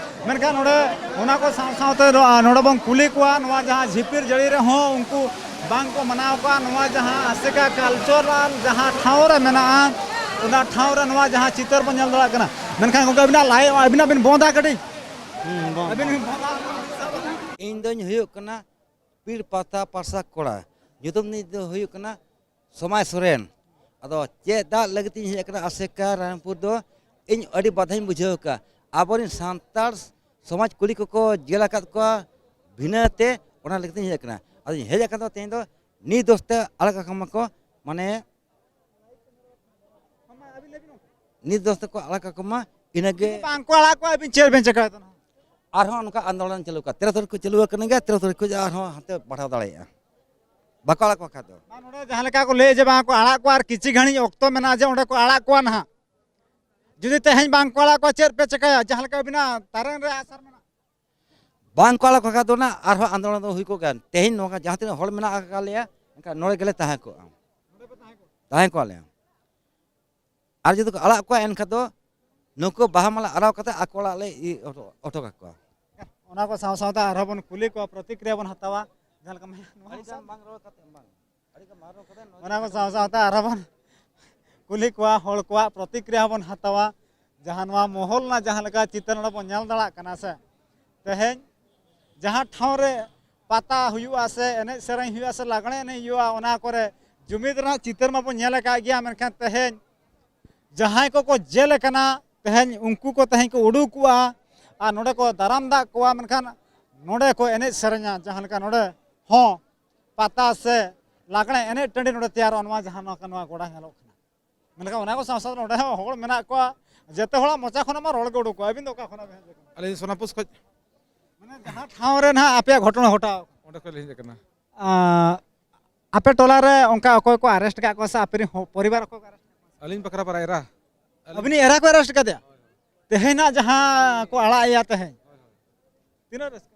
ᱢᱮᱱᱠᱷᱟᱱ ᱱᱚᱰᱮ ᱚᱱᱟ ᱠᱚ ᱥᱟᱶ ᱥᱟᱶᱛᱮ ᱱᱚᱣᱟ, ᱱᱚᱰᱮ ᱵᱚᱱ ᱠᱩᱞᱤ ᱠᱚᱣᱟ, ᱱᱚᱣᱟ ᱡᱟᱦᱟᱸ ᱡᱷᱤᱯᱤᱨ ᱡᱟᱹᱲᱤ ᱨᱮᱦᱚᱸ ᱩᱱᱠᱩ ᱵᱟᱝ ᱠᱚ ᱢᱟᱱᱟᱣ ᱠᱚᱣᱟ᱾ ᱱᱚᱣᱟ ᱡᱟᱦᱟᱸ ᱟᱥᱮᱠᱟ ᱠᱟᱞᱪᱟᱨᱟᱞ ᱡᱟᱦᱟᱸ ᱴᱷᱟᱶ ᱨᱮ ᱢᱮᱱᱟᱜᱼᱟ, ᱚᱱᱟ ᱴᱷᱟᱶ ᱨᱮ ᱱᱚᱣᱟ ᱡᱟᱦᱟᱸ ᱪᱤᱛᱟᱹᱨ ᱵᱚᱱ ᱧᱮᱞ ᱫᱟᱲᱮᱭᱟᱜ ᱠᱟᱱᱟ᱾ ᱢᱮᱱᱠᱷᱟᱱ ᱜᱚᱢᱠᱮ, ᱟᱹᱵᱤᱱᱟᱜ ᱞᱟᱭᱤᱵᱷ, ᱟᱹᱵᱤᱱᱟᱜ ᱵᱤᱱ ᱵᱚᱸᱫᱟ ᱠᱟᱹᱴᱤᱡ᱾ ᱦᱩᱸ, ᱵᱚᱸᱫ᱾ ᱟᱹᱵᱤᱱ ᱵᱤᱱ ᱵᱚᱸᱫᱟ᱾ ᱤᱧ ᱫᱚᱧ ᱦᱩᱭᱩᱜ ᱠᱟᱱᱟ ᱯᱤᱲ ᱯᱟᱛᱟ ᱯᱟᱨᱥᱟ ᱠᱚᱲᱟ᱾ ᱧᱩᱛᱩᱢ ᱛᱤᱧ ᱫᱚ ᱦᱩᱭᱩᱜ ᱠᱟᱱᱟ ᱥᱚᱢᱟᱭ ᱥᱚᱨᱮᱱ᱾ ᱟᱫᱚ ᱪᱮᱫ ᱫᱟᱜ ᱞᱟᱹᱜᱤᱫ ᱤᱧ ᱦᱮᱡ ᱟᱠᱟᱱᱟ ᱟᱥᱮᱠᱟ ᱨᱟᱭᱨᱚᱝᱯᱩᱨ ᱫᱚ, ᱤᱧ ᱟᱹᱰᱤ ᱵᱟᱫᱷᱟᱧ ᱵᱩᱡᱷᱟᱹᱣ ᱟᱠᱟᱫᱼᱟ᱾ ᱟᱵᱚᱨᱮᱱ ᱥᱟᱱᱛᱟᱲ ᱥᱚᱢᱟᱡᱽ ᱠᱩᱲᱤ ᱠᱚᱠᱚ ᱡᱮᱞ ᱟᱠᱟᱫ ᱠᱚᱣᱟ ᱵᱷᱤᱱᱟᱹ ᱛᱮ, ᱚᱱᱟ ᱞᱟᱹᱜᱤᱫ ᱤᱧ ᱦᱮᱡ ᱟᱠᱟᱱᱟ᱾ ᱟᱫᱚᱧ ᱦᱮᱡ ᱟᱠᱟᱱ ᱫᱚ ᱛᱮᱦᱮᱧ ᱫᱚ ᱱᱤᱨᱫᱳᱥ ᱛᱮ ᱟᱲᱟᱜ ᱠᱟᱠᱚ ᱢᱟᱠᱚ, ᱢᱟᱱᱮ ᱱᱤᱨᱫᱳᱥ ᱛᱮᱠᱚ ᱟᱲᱟᱜ ᱠᱟᱠᱚ ᱢᱟ, ᱤᱱᱟᱹᱜᱮ᱾ ᱡᱩᱫᱤ ᱵᱟᱝ ᱠᱚ ᱟᱲᱟᱜ ᱠᱚᱣᱟ, ᱟᱹᱵᱤᱱ ᱪᱮᱫ ᱵᱮᱱ ᱪᱮᱠᱟᱭᱟ ᱛᱟᱦᱚᱞᱮ? ᱟᱨᱦᱚᱸ ᱚᱱᱠᱟ ᱟᱱᱫᱳᱞᱚᱱ ᱪᱟᱹᱞᱩ ᱠᱚᱜᱼᱟ, ᱛᱮᱨᱚ ᱛᱟᱹᱨᱤᱠᱷ ᱠᱚ ᱪᱟᱹᱞᱩ ᱟᱠᱟᱱ ᱜᱮᱭᱟ, ᱛᱮᱨᱚ ᱛᱟᱹᱨᱤᱠᱷ ᱠᱷᱚᱱ ᱟᱨᱦᱚᱸ ᱦᱟᱱᱛᱮ ᱵᱟᱲᱦᱟᱣ ᱫᱟᱲᱮᱭᱟᱜᱼᱟ, ᱵᱟᱠᱚ ᱟᱲᱟᱜ ᱠᱚ ᱠᱷᱟᱡ ᱫᱚ᱾ ᱵᱟᱝ, ᱱᱚᱰᱮ ᱡᱟᱦᱟᱸ ᱞᱮᱠᱟ ᱠᱚ ᱞᱟᱹᱭ ᱡᱮ ᱵᱟᱝ ᱠᱚ ᱟᱲᱟᱜ ᱠᱚᱣᱟ, ᱟᱨ ᱠᱤᱪᱷᱤ ᱜᱷᱟᱹᱲᱤᱡ ᱚᱠᱛᱚ ᱢᱮᱱᱟᱜᱼᱟ ᱡᱮ ᱚᱸᱰᱮ ᱠᱚ ᱟᱲᱟᱜ ᱠᱚᱣᱟ ᱱᱟᱦᱟᱜ᱾ ᱡᱩᱫᱤ ᱛᱮᱦᱮᱧ ᱵᱟᱝ ᱠᱚ ᱟᱲᱟᱜ ᱠᱚᱣᱟ, ᱪᱮᱫ ᱯᱮ ᱪᱮᱠᱟᱭᱟ? ᱡᱟᱦᱟᱸ ᱞᱮᱠᱟ ᱟᱹᱵᱤᱱᱟᱜ ᱛᱟᱨᱮᱱ ᱨᱮ ᱟᱥᱟᱨ ᱢᱮᱱᱟᱜᱼᱟ᱾ ᱵᱟᱝ ᱠᱚ ᱟᱲᱟᱜ ᱠᱚ ᱠᱷᱟᱡ ᱫᱚ ᱱᱟᱜ ᱟᱨᱦᱚᱸ ᱟᱱᱫᱳᱞᱚᱱ ᱫᱚ ᱦᱩᱭ ᱠᱚᱜ ᱜᱮᱭᱟ᱾ ᱛᱮᱦᱮᱧ ᱱᱚᱝᱠᱟ ᱡᱟᱦᱟᱸ ᱛᱤᱱᱟᱹᱜ ᱦᱚᱲ ᱢᱮᱱᱟᱜ ᱟᱠᱟᱫ ᱞᱮᱭᱟ, ᱮᱱᱠᱷᱟᱱ ᱱᱚᱰᱮ ᱜᱮᱞᱮ ᱛᱟᱦᱮᱸ ᱠᱚᱜᱼᱟ, ᱛᱟᱦᱮᱸ ᱠᱚᱜᱼᱟ ᱞᱮ᱾ ᱟᱨ ᱡᱩᱫᱤ ᱠᱚ ᱟᱲᱟᱜ ᱠᱚᱣᱟ, ᱮᱱᱠᱷᱟᱱ ᱫᱚ ᱱᱩᱠᱩ ᱵᱟᱦᱟ ᱢᱟᱞᱟ ᱟᱨᱟᱣ ᱠᱟᱛᱮ ᱟᱠᱚ ᱚᱲᱟᱜ ᱞᱮ ᱤ-, ᱚᱴᱚ, ᱚᱴᱚ ᱠᱟᱠᱚᱣᱟ᱾ ᱚᱱᱟ ᱠᱚ ᱥᱟᱶ ᱥᱟᱶᱛᱮ ᱟᱨᱦᱚᱸ ᱵᱚᱱ ᱠᱩᱞᱤ ᱠᱚᱣᱟ, ᱯᱨᱚᱛᱤᱠᱨᱤᱭᱟ ᱵᱚᱱ ᱦᱟᱛᱟᱣᱟ᱾ ᱡᱟᱦᱟᱸ ᱞᱮᱠᱟ ᱢᱮᱱ-, ᱱᱚᱣᱟ ᱟᱹᱰᱤ ᱜᱟᱱ ᱵᱟᱝ ᱨᱚᱲ ᱠᱟᱛᱮ ᱵᱟᱝ, ᱟᱹᱰᱤ ᱜᱟᱱ ᱵᱟᱝ ᱨᱚᱲ ᱠᱟᱛᱮ ᱱᱚᱣᱟ ᱚᱱᱟ ᱠᱚ ᱥᱟᱶ ᱥᱟᱶᱛᱮ ᱟᱨᱦᱚᱸ ᱵᱚᱱ ᱠᱩᱞᱤ ᱠᱚᱣᱟ, ᱦᱚᱲ ᱠᱚᱣᱟᱜ ᱯᱨᱚᱛᱤᱠᱨᱤᱭᱟ ᱦᱚᱸ ᱵᱚᱱ ᱦᱟᱛᱟᱣᱟ᱾ ᱡᱟᱦᱟᱸ ᱱᱚᱣᱟ ᱢᱚᱦᱚᱞ ᱨᱮᱱᱟᱜ ᱡᱟᱦᱟᱸ ᱞᱮᱠᱟ ᱪᱤᱛᱟᱹᱨ ᱱᱚᱰᱮ ᱵᱚᱱ ᱧᱮᱞ ᱫᱟᱲᱮᱭᱟᱜ ᱠᱟᱱᱟ ᱥᱮ, ᱛᱮᱦᱮᱧ ᱡᱟᱦᱟᱸ ᱴᱷᱟᱶ ᱨᱮ ᱯᱟᱛᱟ ᱦᱩᱭᱩᱜᱼᱟ ᱥᱮ ᱮᱱᱮᱡ ᱥᱮᱨᱮᱧ ᱦᱩᱭᱩᱜᱼᱟ ᱥᱮ ᱞᱟᱜᱽᱬᱮ ᱮᱱᱮᱡ ᱦᱩᱭᱩᱜᱼᱟ, ᱚᱱᱟ ᱠᱚᱨᱮ ᱡᱩᱢᱤᱫ ᱨᱮᱱᱟᱜ ᱪᱤᱛᱟᱹᱨ ᱢᱟᱵᱚᱱ ᱧᱮᱞ ᱟᱠᱟᱫ ᱜᱮᱭᱟ, ᱢᱮᱱᱠᱷᱟᱱ ᱛᱮᱦᱮᱧ ᱡᱟᱦᱟᱸᱭ ᱠᱚᱠᱚ ᱡᱮᱞ ᱟᱠᱟᱱᱟ, ᱛᱮᱦᱮᱧ ᱩᱱᱠᱩ ᱠᱚ ᱛᱮᱦᱮᱧ ᱠᱚ ᱩᱰᱩᱠᱚᱜᱼᱟ ᱟᱨ ᱱᱚᱰᱮ ᱠᱚ ᱫᱟᱨᱟᱢ ᱫᱟᱜ ᱠᱚᱣᱟ, ᱢᱮᱱᱠᱷᱟᱱ ᱱᱚᱰᱮ ᱠᱚ ᱮᱱᱮᱡ ᱥᱮᱨᱮᱧᱟ, ᱡᱟᱦᱟᱸ ᱞᱮᱠᱟ ᱱᱚᱰᱮ ᱦᱚᱸ ᱯᱟᱛᱟ ᱥᱮ ᱞᱟᱜᱽᱬᱮ ᱮᱱᱮᱡ ᱴᱟᱺᱰᱤ ᱱᱚᱰᱮ ᱛᱮᱭᱟᱨᱚᱜᱼᱟ, ᱱᱚᱣᱟ ᱡᱟᱦᱟᱸ ᱱᱚᱣᱟ ᱱᱚᱣᱟ ᱜᱚᱰᱟ ᱧᱮᱞᱚᱜ ᱠᱟᱱᱟ᱾ ᱢᱮᱱᱠᱷᱟᱱ ᱚᱱᱟ ᱠᱚ ᱥᱟᱶ ᱥᱟᱶᱛᱮ ᱱᱚᱰᱮ ᱦᱚᱸ ᱦᱚᱲ ᱢᱮᱱᱟᱜ ᱠᱚᱣᱟ, ᱡᱮᱛᱮ ᱦᱚᱲᱟᱜ ᱢᱚᱪᱟ ᱠᱷᱚᱱᱟᱜ ᱢᱟ ᱨᱚᱲ ᱜᱮ ᱩᱰᱩᱠᱚᱜᱼᱟ᱾ ᱟᱹᱵᱤᱱ ᱫᱚ ᱚᱠᱟ ᱠᱷᱚᱱᱟᱜ ᱵᱤᱱ ᱦᱮᱡ ᱟᱠᱟᱱᱟ? ᱟᱹᱞᱤᱧ ᱥᱳᱱᱟᱯᱩᱥ ᱠᱷᱚᱱ᱾ ᱢᱟᱱᱮ ᱡᱟᱦᱟᱸ ᱴᱷᱟᱶ ᱨᱮ ᱱᱟᱦᱟᱜ ᱟᱯᱮᱭᱟᱜ ᱜᱷᱚᱴᱚᱱᱟ ᱜᱷᱚᱴᱟᱣ ᱟᱠᱟᱱᱟ᱾ ᱚᱸᱰᱮ ᱠᱷᱚᱱ ᱞᱤᱧ ᱦᱮᱡ ᱟᱠᱟᱱᱟ᱾ ᱟᱸ, ᱟᱯᱮ ᱴᱚᱞᱟ ᱨᱮ ᱚᱱᱠᱟ ᱚᱠᱚᱭ ᱠᱚ ᱟᱨᱮᱥᱴ ᱟᱠᱟᱫ ᱠᱚᱣᱟ ᱥᱮ ᱟᱯᱮ ᱨᱮᱱ ᱦᱚ-, ᱯᱚᱨᱤᱵᱟᱨ ᱚᱠᱚᱭ ᱠᱚ ᱟᱨᱮᱥᱴ ᱟᱠᱟᱫ ᱠᱚᱣᱟ? ᱟᱹᱞᱤᱧ ᱵᱟᱠᱷᱨᱟ ᱯᱟᱨᱟ ᱮᱨᱟ᱾ ᱟᱹᱵᱤᱱᱤᱡ ᱮᱨᱟ ᱠᱚ ᱟᱨᱮᱥᱴ ᱟᱠᱟᱫᱮᱭᱟ? ᱛᱮᱦᱮᱧᱟᱜ ᱡᱟᱦᱟᱸ ᱠᱚ ᱟᱲᱟᱜ ᱮᱭᱟ ᱛᱮᱦᱮᱧ, ᱛᱤᱱᱟᱹᱜ ᱨᱟᱹᱥᱠᱟᱹ?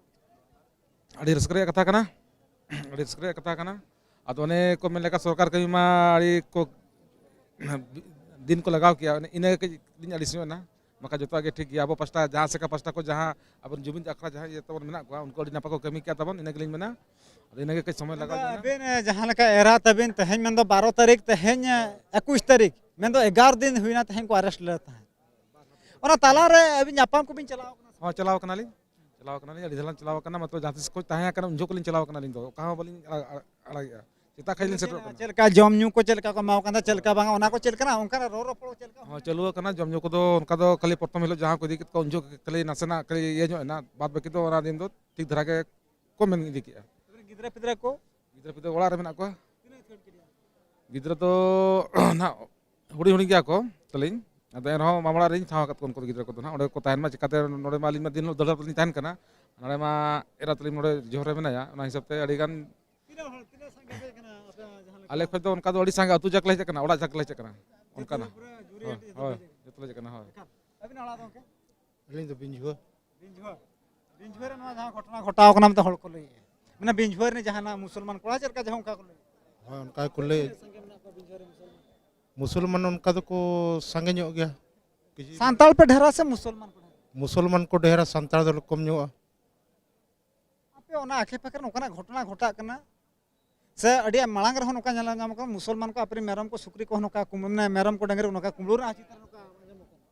ᱟᱹᱰᱤ ᱨᱟᱹᱥᱠᱟᱹ ᱨᱮᱭᱟᱜ ᱠᱟᱛᱷᱟ ᱠᱟᱱᱟ, ᱟᱹᱰᱤ ᱨᱟᱹᱥᱠᱟᱹ ᱨᱮᱭᱟᱜ ᱠᱟᱛᱷᱟ ᱠᱟᱱᱟ᱾ ᱟᱫᱚ ᱚᱱᱮ ᱠᱚ ᱢᱮᱱ ᱞᱮᱠᱟ, ᱥᱚᱨᱠᱟᱨ ᱠᱟᱹᱢᱤ ᱢᱟ ᱟᱹᱰᱤ ᱠᱚ ᱫᱤᱱ ᱠᱚ ᱞᱟᱜᱟᱣ ᱠᱮᱭᱟ, ᱤᱱᱟᱹ ᱠᱟᱹᱡ ᱞᱤᱧ ᱟᱹᱲᱤᱥ ᱧᱚᱜ ᱮᱱᱟ᱾ ᱵᱟᱠᱷᱟᱱ ᱡᱚᱛᱚᱣᱟᱜ ᱜᱮ ᱴᱷᱤᱠ ᱜᱮᱭᱟ᱾ ᱟᱵᱚ ᱯᱟᱥᱴᱟ, ᱡᱟᱦᱟᱸ ᱥᱮᱠᱟ ᱯᱟᱥᱴᱟ ᱠᱚ, ᱡᱟᱦᱟᱸ ᱟᱵᱚᱨᱮᱱ ᱡᱩᱢᱤᱫ ᱟᱠᱷᱲᱟ ᱡᱟᱦᱟᱸᱭ ᱡᱚᱛᱚ ᱵᱚᱱ ᱢᱮᱱᱟᱜ ᱠᱚᱣᱟ, ᱩᱱᱠᱩ ᱟᱹᱰᱤ ᱱᱟᱯᱟᱭ ᱠᱚ ᱠᱟᱹᱢᱤ ᱠᱮᱜᱼᱟ ᱛᱟᱵᱚᱱ, ᱤᱱᱟᱹ ᱜᱮᱞᱤᱧ ᱢᱮᱱᱟ᱾ ᱟᱫᱚ ᱤᱱᱟᱹ ᱜᱮ ᱠᱟᱹᱡ ᱥᱚᱢᱚᱭ ᱞᱟᱜᱟᱣ ᱧᱚᱜ ᱮᱱᱟ᱾ ᱟᱹᱵᱤᱱ, ᱮ, ᱡᱟᱦᱟᱸ ᱞᱮᱠᱟ ᱮᱨᱟ ᱛᱟᱹᱵᱤᱱ ᱛᱮᱦᱮᱧ ᱢᱮᱱᱫᱚ ᱵᱟᱨᱚ ᱛᱟᱹᱨᱤᱠᱷ, ᱛᱮᱦᱮᱧ, ᱮ, ᱮᱠᱩᱥ ᱛᱟᱹᱨᱤᱠᱷ, ᱢᱮᱱᱫᱚ ᱮᱜᱟᱨᱚ ᱫᱤᱱ ᱦᱩᱭᱱᱟ ᱛᱮᱦᱮᱧ ᱠᱚ ᱟᱨᱮᱥᱴ ᱞᱮᱫ ᱛᱟᱦᱮᱸᱫ᱾ ᱚᱱᱟ ᱛᱟᱞᱟᱨᱮ ᱟᱹᱵᱤᱱ ᱧᱟᱯᱟᱢ ᱠᱚᱵᱤᱱ ᱪᱟᱞᱟᱣ ᱠᱟᱱᱟ ᱥᱮ? ᱦᱚᱸ, ᱪᱟᱞᱟᱣ ᱠᱟᱱᱟᱞᱤᱧ᱾ ᱪᱟᱞᱟᱣ ᱠᱟᱱᱟᱞᱤᱧ, ᱟᱹᱰᱤ ᱡᱷᱟᱹᱞ ᱞᱤᱧ ᱪᱟᱞᱟᱣ ᱠᱟᱱᱟ, ᱢᱚᱛᱞᱚᱵ ᱡᱟᱦᱟᱸ ᱛᱤᱥ ᱠᱷᱚᱱ ᱛᱟᱦᱮᱸ ᱠᱟᱱᱟ ᱩᱱ ᱡᱚᱠᱷᱚᱱ ᱞᱤᱧ ᱪᱟᱞᱟᱣ ᱠᱟᱱᱟ ᱟᱹᱞᱤᱧ ᱫᱚ, ᱚᱠᱟ ᱦᱚᱸ ᱵᱟᱹᱞᱤᱧ ᱟᱲᱟᱜ, ᱟᱲᱟᱜ, ᱟᱲᱟᱜᱮᱜᱼᱟ᱾ ᱥᱮᱛᱟᱜ ᱠᱷᱚᱱ ᱞᱤᱧ ᱥᱮᱴᱮᱨᱚᱜ ᱠᱟᱱᱟ᱾ ᱪᱮᱫ ᱞᱮᱠᱟ ᱡᱚᱢ ᱧᱩ ᱠᱚ, ᱪᱮᱫ ᱞᱮᱠᱟ ᱠᱚ ᱮᱢᱟᱣ ᱠᱟᱱ ᱛᱟᱦᱮᱸ, ᱪᱮᱫ ᱞᱮᱠᱟ ᱵᱟᱝᱟ, ᱚᱱᱟ ᱠᱚ ᱪᱮᱫ ᱞᱮᱠᱟᱱᱟ, ᱚᱱᱠᱟᱱᱟᱜ ᱨᱚᱲ ᱨᱚᱯᱚᱲ ᱪᱮᱫ ᱞᱮᱠᱟ ᱦᱚᱸ ᱦᱩᱭᱩᱜᱼᱟ? ᱪᱟᱹᱞᱩ ᱟᱠᱟᱱᱟ᱾ ᱡᱚᱢ ᱧᱩ ᱠᱚᱫᱚ ᱚᱱᱠᱟ ᱫᱚ ᱠᱷᱟᱹᱞᱤ ᱯᱨᱚᱛᱷᱚᱢ ᱦᱤᱞᱳᱜ ᱡᱟᱦᱟᱸ ᱠᱚ ᱤᱫᱤ ᱠᱮᱫ ᱠᱚᱣᱟ, ᱩᱱ ᱡᱚᱠᱷᱚᱱ ᱠᱷᱟᱹᱞᱤ ᱱᱟᱥᱮᱱᱟᱜ ᱠᱷᱟᱹᱞᱤ ᱤᱭᱟᱹ ᱧᱚᱜ ᱮᱱᱟ, ᱵᱟᱫ ᱵᱟᱹᱠᱤ ᱫᱚ ᱚᱱᱟ ᱫᱤᱱ ᱫᱚ ᱴᱷᱤᱠ ᱫᱷᱟᱨᱟ ᱜᱮ ᱠᱚ ᱢᱮᱱ ᱤᱫᱤ ᱠᱮᱜᱼᱟ᱾ ᱜᱤᱫᱽᱨᱟᱹ ᱯᱤᱫᱽᱨᱟᱹ ᱠᱚ? ᱜᱤᱫᱽᱨᱟᱹ ᱯᱤᱫᱽᱨᱟᱹ ᱚᱲᱟᱜ ᱨᱮ ᱢᱮᱱᱟᱜ ᱠᱚᱣᱟ᱾ ᱜᱤᱫᱽᱨᱟᱹ ᱫᱚ ᱱᱟᱦᱟᱜ ᱦᱩᱰᱤᱧ ᱦᱩᱰᱤᱧ ᱜᱮᱭᱟ ᱠᱚ ᱛᱟᱹᱞᱤᱧ᱾ ᱟᱫᱚ ᱮᱱᱨᱮᱦᱚᱸ ᱢᱟᱢᱟ ᱚᱲᱟᱜ ᱨᱮᱞᱤᱧ ᱴᱷᱟᱶ ᱟᱠᱟᱫ ᱠᱚᱣᱟ ᱩᱱᱠᱩ ᱫᱚ, ᱜᱤᱫᱽᱨᱟᱹ ᱠᱚᱫᱚ ᱱᱟᱦᱟᱜ᱾ ᱚᱸᱰᱮ ᱠᱚ ᱛᱟᱦᱮᱱ ᱢᱟ, ᱪᱤᱠᱟᱹᱛᱮ ᱱᱚᱰᱮ ᱢᱟ ᱟᱹᱞᱤᱧ ᱢᱟ ᱫᱤᱱ ᱦᱤᱞᱳᱜ ᱫᱟᱹᱲ ᱫᱟᱹᱲ ᱞᱤᱧ ᱛᱟᱦᱮᱱ ᱠᱟᱱᱟ᱾ ᱱᱚᱰᱮ ᱢᱟ ᱮᱨᱟ ᱛᱟᱹᱞᱤᱧ ᱱᱚᱰᱮ ᱡᱚᱦᱚᱨ ᱨᱮ ᱢᱮᱱᱟᱭᱟ, ᱚᱱᱟ ᱦᱤᱥᱟᱹᱵ ᱛᱮ ᱟᱹᱰᱤ ᱜᱟᱱ ᱛᱤᱱᱟᱹᱜ ᱦᱚᱲ, ᱛᱤᱱᱟᱹᱜ ᱥᱟᱸᱜᱮ ᱯᱮ ᱦᱮᱡ ᱠᱟᱱᱟ ᱟᱯᱮ ᱡᱟᱦᱟᱸ ᱞᱮᱠᱟ? ᱟᱞᱮ ᱠᱷᱚᱡ ᱫᱚ ᱚᱱᱠᱟ ᱫᱚ ᱟᱹᱰᱤ ᱥᱟᱸᱜᱮ ᱟᱹᱛᱩ ᱡᱟᱠ ᱞᱮ ᱦᱮᱡ ᱠᱟᱱᱟ, ᱚᱲᱟᱜ ᱡᱟᱠ ᱞᱮ ᱦᱮᱡ ᱠᱟᱱᱟ᱾ ᱡᱚᱛᱚ ᱚᱱᱠᱟᱱᱟᱜ᱾ ᱯᱩᱨᱟᱹ ᱡᱩᱨᱤ ᱦᱳᱭ, ᱟᱹᱴᱤ ᱦᱳᱭ, ᱡᱚᱛᱚ ᱡᱚᱛᱚ ᱞᱮ ᱦᱮᱡ ᱠᱟᱱᱟ, ᱦᱳᱭ᱾ ᱮᱠᱟᱞ᱾ ᱟᱹᱵᱤᱱᱟᱜ ᱚᱲᱟᱜ ᱫᱚ ᱜᱚᱢᱠᱮ? ᱟᱹᱞᱤᱧ ᱫᱚ ᱵᱤᱧᱡᱷᱩᱣᱟᱹ᱾ ᱵᱤᱧᱡᱷᱩᱣᱟᱹ᱾ ᱵᱤᱧᱡᱷᱩᱣᱟᱹ ᱨᱮ ᱱᱚᱣᱟ ᱡᱟᱦᱟᱸ ᱜᱷᱚᱴᱚᱱᱟ ᱜᱷᱚᱴᱟᱣ ᱠᱟᱱᱟ ᱢᱮᱱᱛᱮ ᱦᱚᱲ ᱠᱚ ᱞᱟᱹᱭᱮᱫᱼᱟ, ᱢᱟᱱᱮ ᱵᱤᱧᱡᱷᱩᱣᱟᱹ ᱨᱮ ᱡᱟᱦᱟᱱᱟᱜ ᱢᱩᱥᱚᱞᱢᱟᱱ ᱠᱚᱲᱟ ᱪᱮᱫ ᱞᱮᱠᱟ ᱡᱮ ᱚᱱᱠᱟ ᱠᱚ ᱞᱟᱹᱭᱮᱫᱼᱟ? ᱦᱳᱭ, ᱚᱱᱠᱟ ᱜᱮᱠᱚ ᱞᱟᱹᱭᱮᱫ᱾ ᱛᱤᱱᱟᱹᱜ ᱥᱟᱸᱜᱮ ᱢᱮᱱᱟᱜ ᱠᱚᱣᱟ ᱵᱤᱧᱡᱷᱩᱣᱟᱹ ᱨᱮ ᱢᱩᱥᱚᱞᱢᱟᱱ? ᱢᱩᱥᱚᱞᱢᱟᱱ ᱚᱱᱠᱟ ᱫᱚᱠᱚ ᱥᱟᱸᱜᱮ ᱧᱚᱜ ᱜᱮᱭᱟ᱾ ᱠᱤᱪᱷᱩ ᱥᱟᱱᱛᱟᱲ ᱯᱮ ᱰᱷᱮᱨᱟ ᱥᱮ ᱢᱩᱥᱚᱞᱢᱟᱱ ᱠᱚ ᱰᱷᱮᱨᱟ? ᱢᱩᱥᱚᱞᱢᱟᱱ ᱠᱚ ᱰᱷᱮᱨᱟ, ᱥᱟᱱᱛᱟᱲ ᱫᱚ ᱠᱚᱢ ᱧᱚᱜᱼᱟ᱾ ᱟᱯᱮ ᱚᱱᱟ ᱟᱠᱮ ᱯᱟᱠᱮ ᱨᱮ ᱱᱚᱝᱠᱟᱱᱟᱜ ᱜᱷᱚᱴᱚᱱᱟ ᱜᱷᱚᱴᱟᱜ ᱠᱟᱱᱟ ᱥᱮ ᱟᱹᱰᱤ ᱢᱟᱲᱟᱝ ᱨᱮᱦᱚᱸ ᱱᱚᱝᱠᱟ ᱧᱮᱞ ᱧᱟᱢ ᱠᱟᱱᱟ, ᱢᱩᱥᱚᱞᱢᱟᱱ ᱠᱚ ᱟᱯᱮ ᱨᱮᱱ ᱢᱮᱨᱚᱢ ᱠᱚ, ᱥᱩᱠᱨᱤ ᱠᱚᱦᱚᱸ ᱱᱚᱝᱠᱟ ᱠᱩᱢ-, ᱢᱟᱱᱮ ᱢᱮᱨᱚᱢ ᱠᱚ, ᱰᱟᱹᱝᱨᱤ ᱠᱚ ᱱᱚᱝᱠᱟ ᱠᱩᱢᱵᱽᱲᱩ ᱨᱮᱱᱟᱜ ᱪᱤᱛᱟᱹᱨ ᱱᱚᱝᱠᱟ ᱟᱸᱡᱚᱢᱚᱜ ᱠᱟᱱᱟ?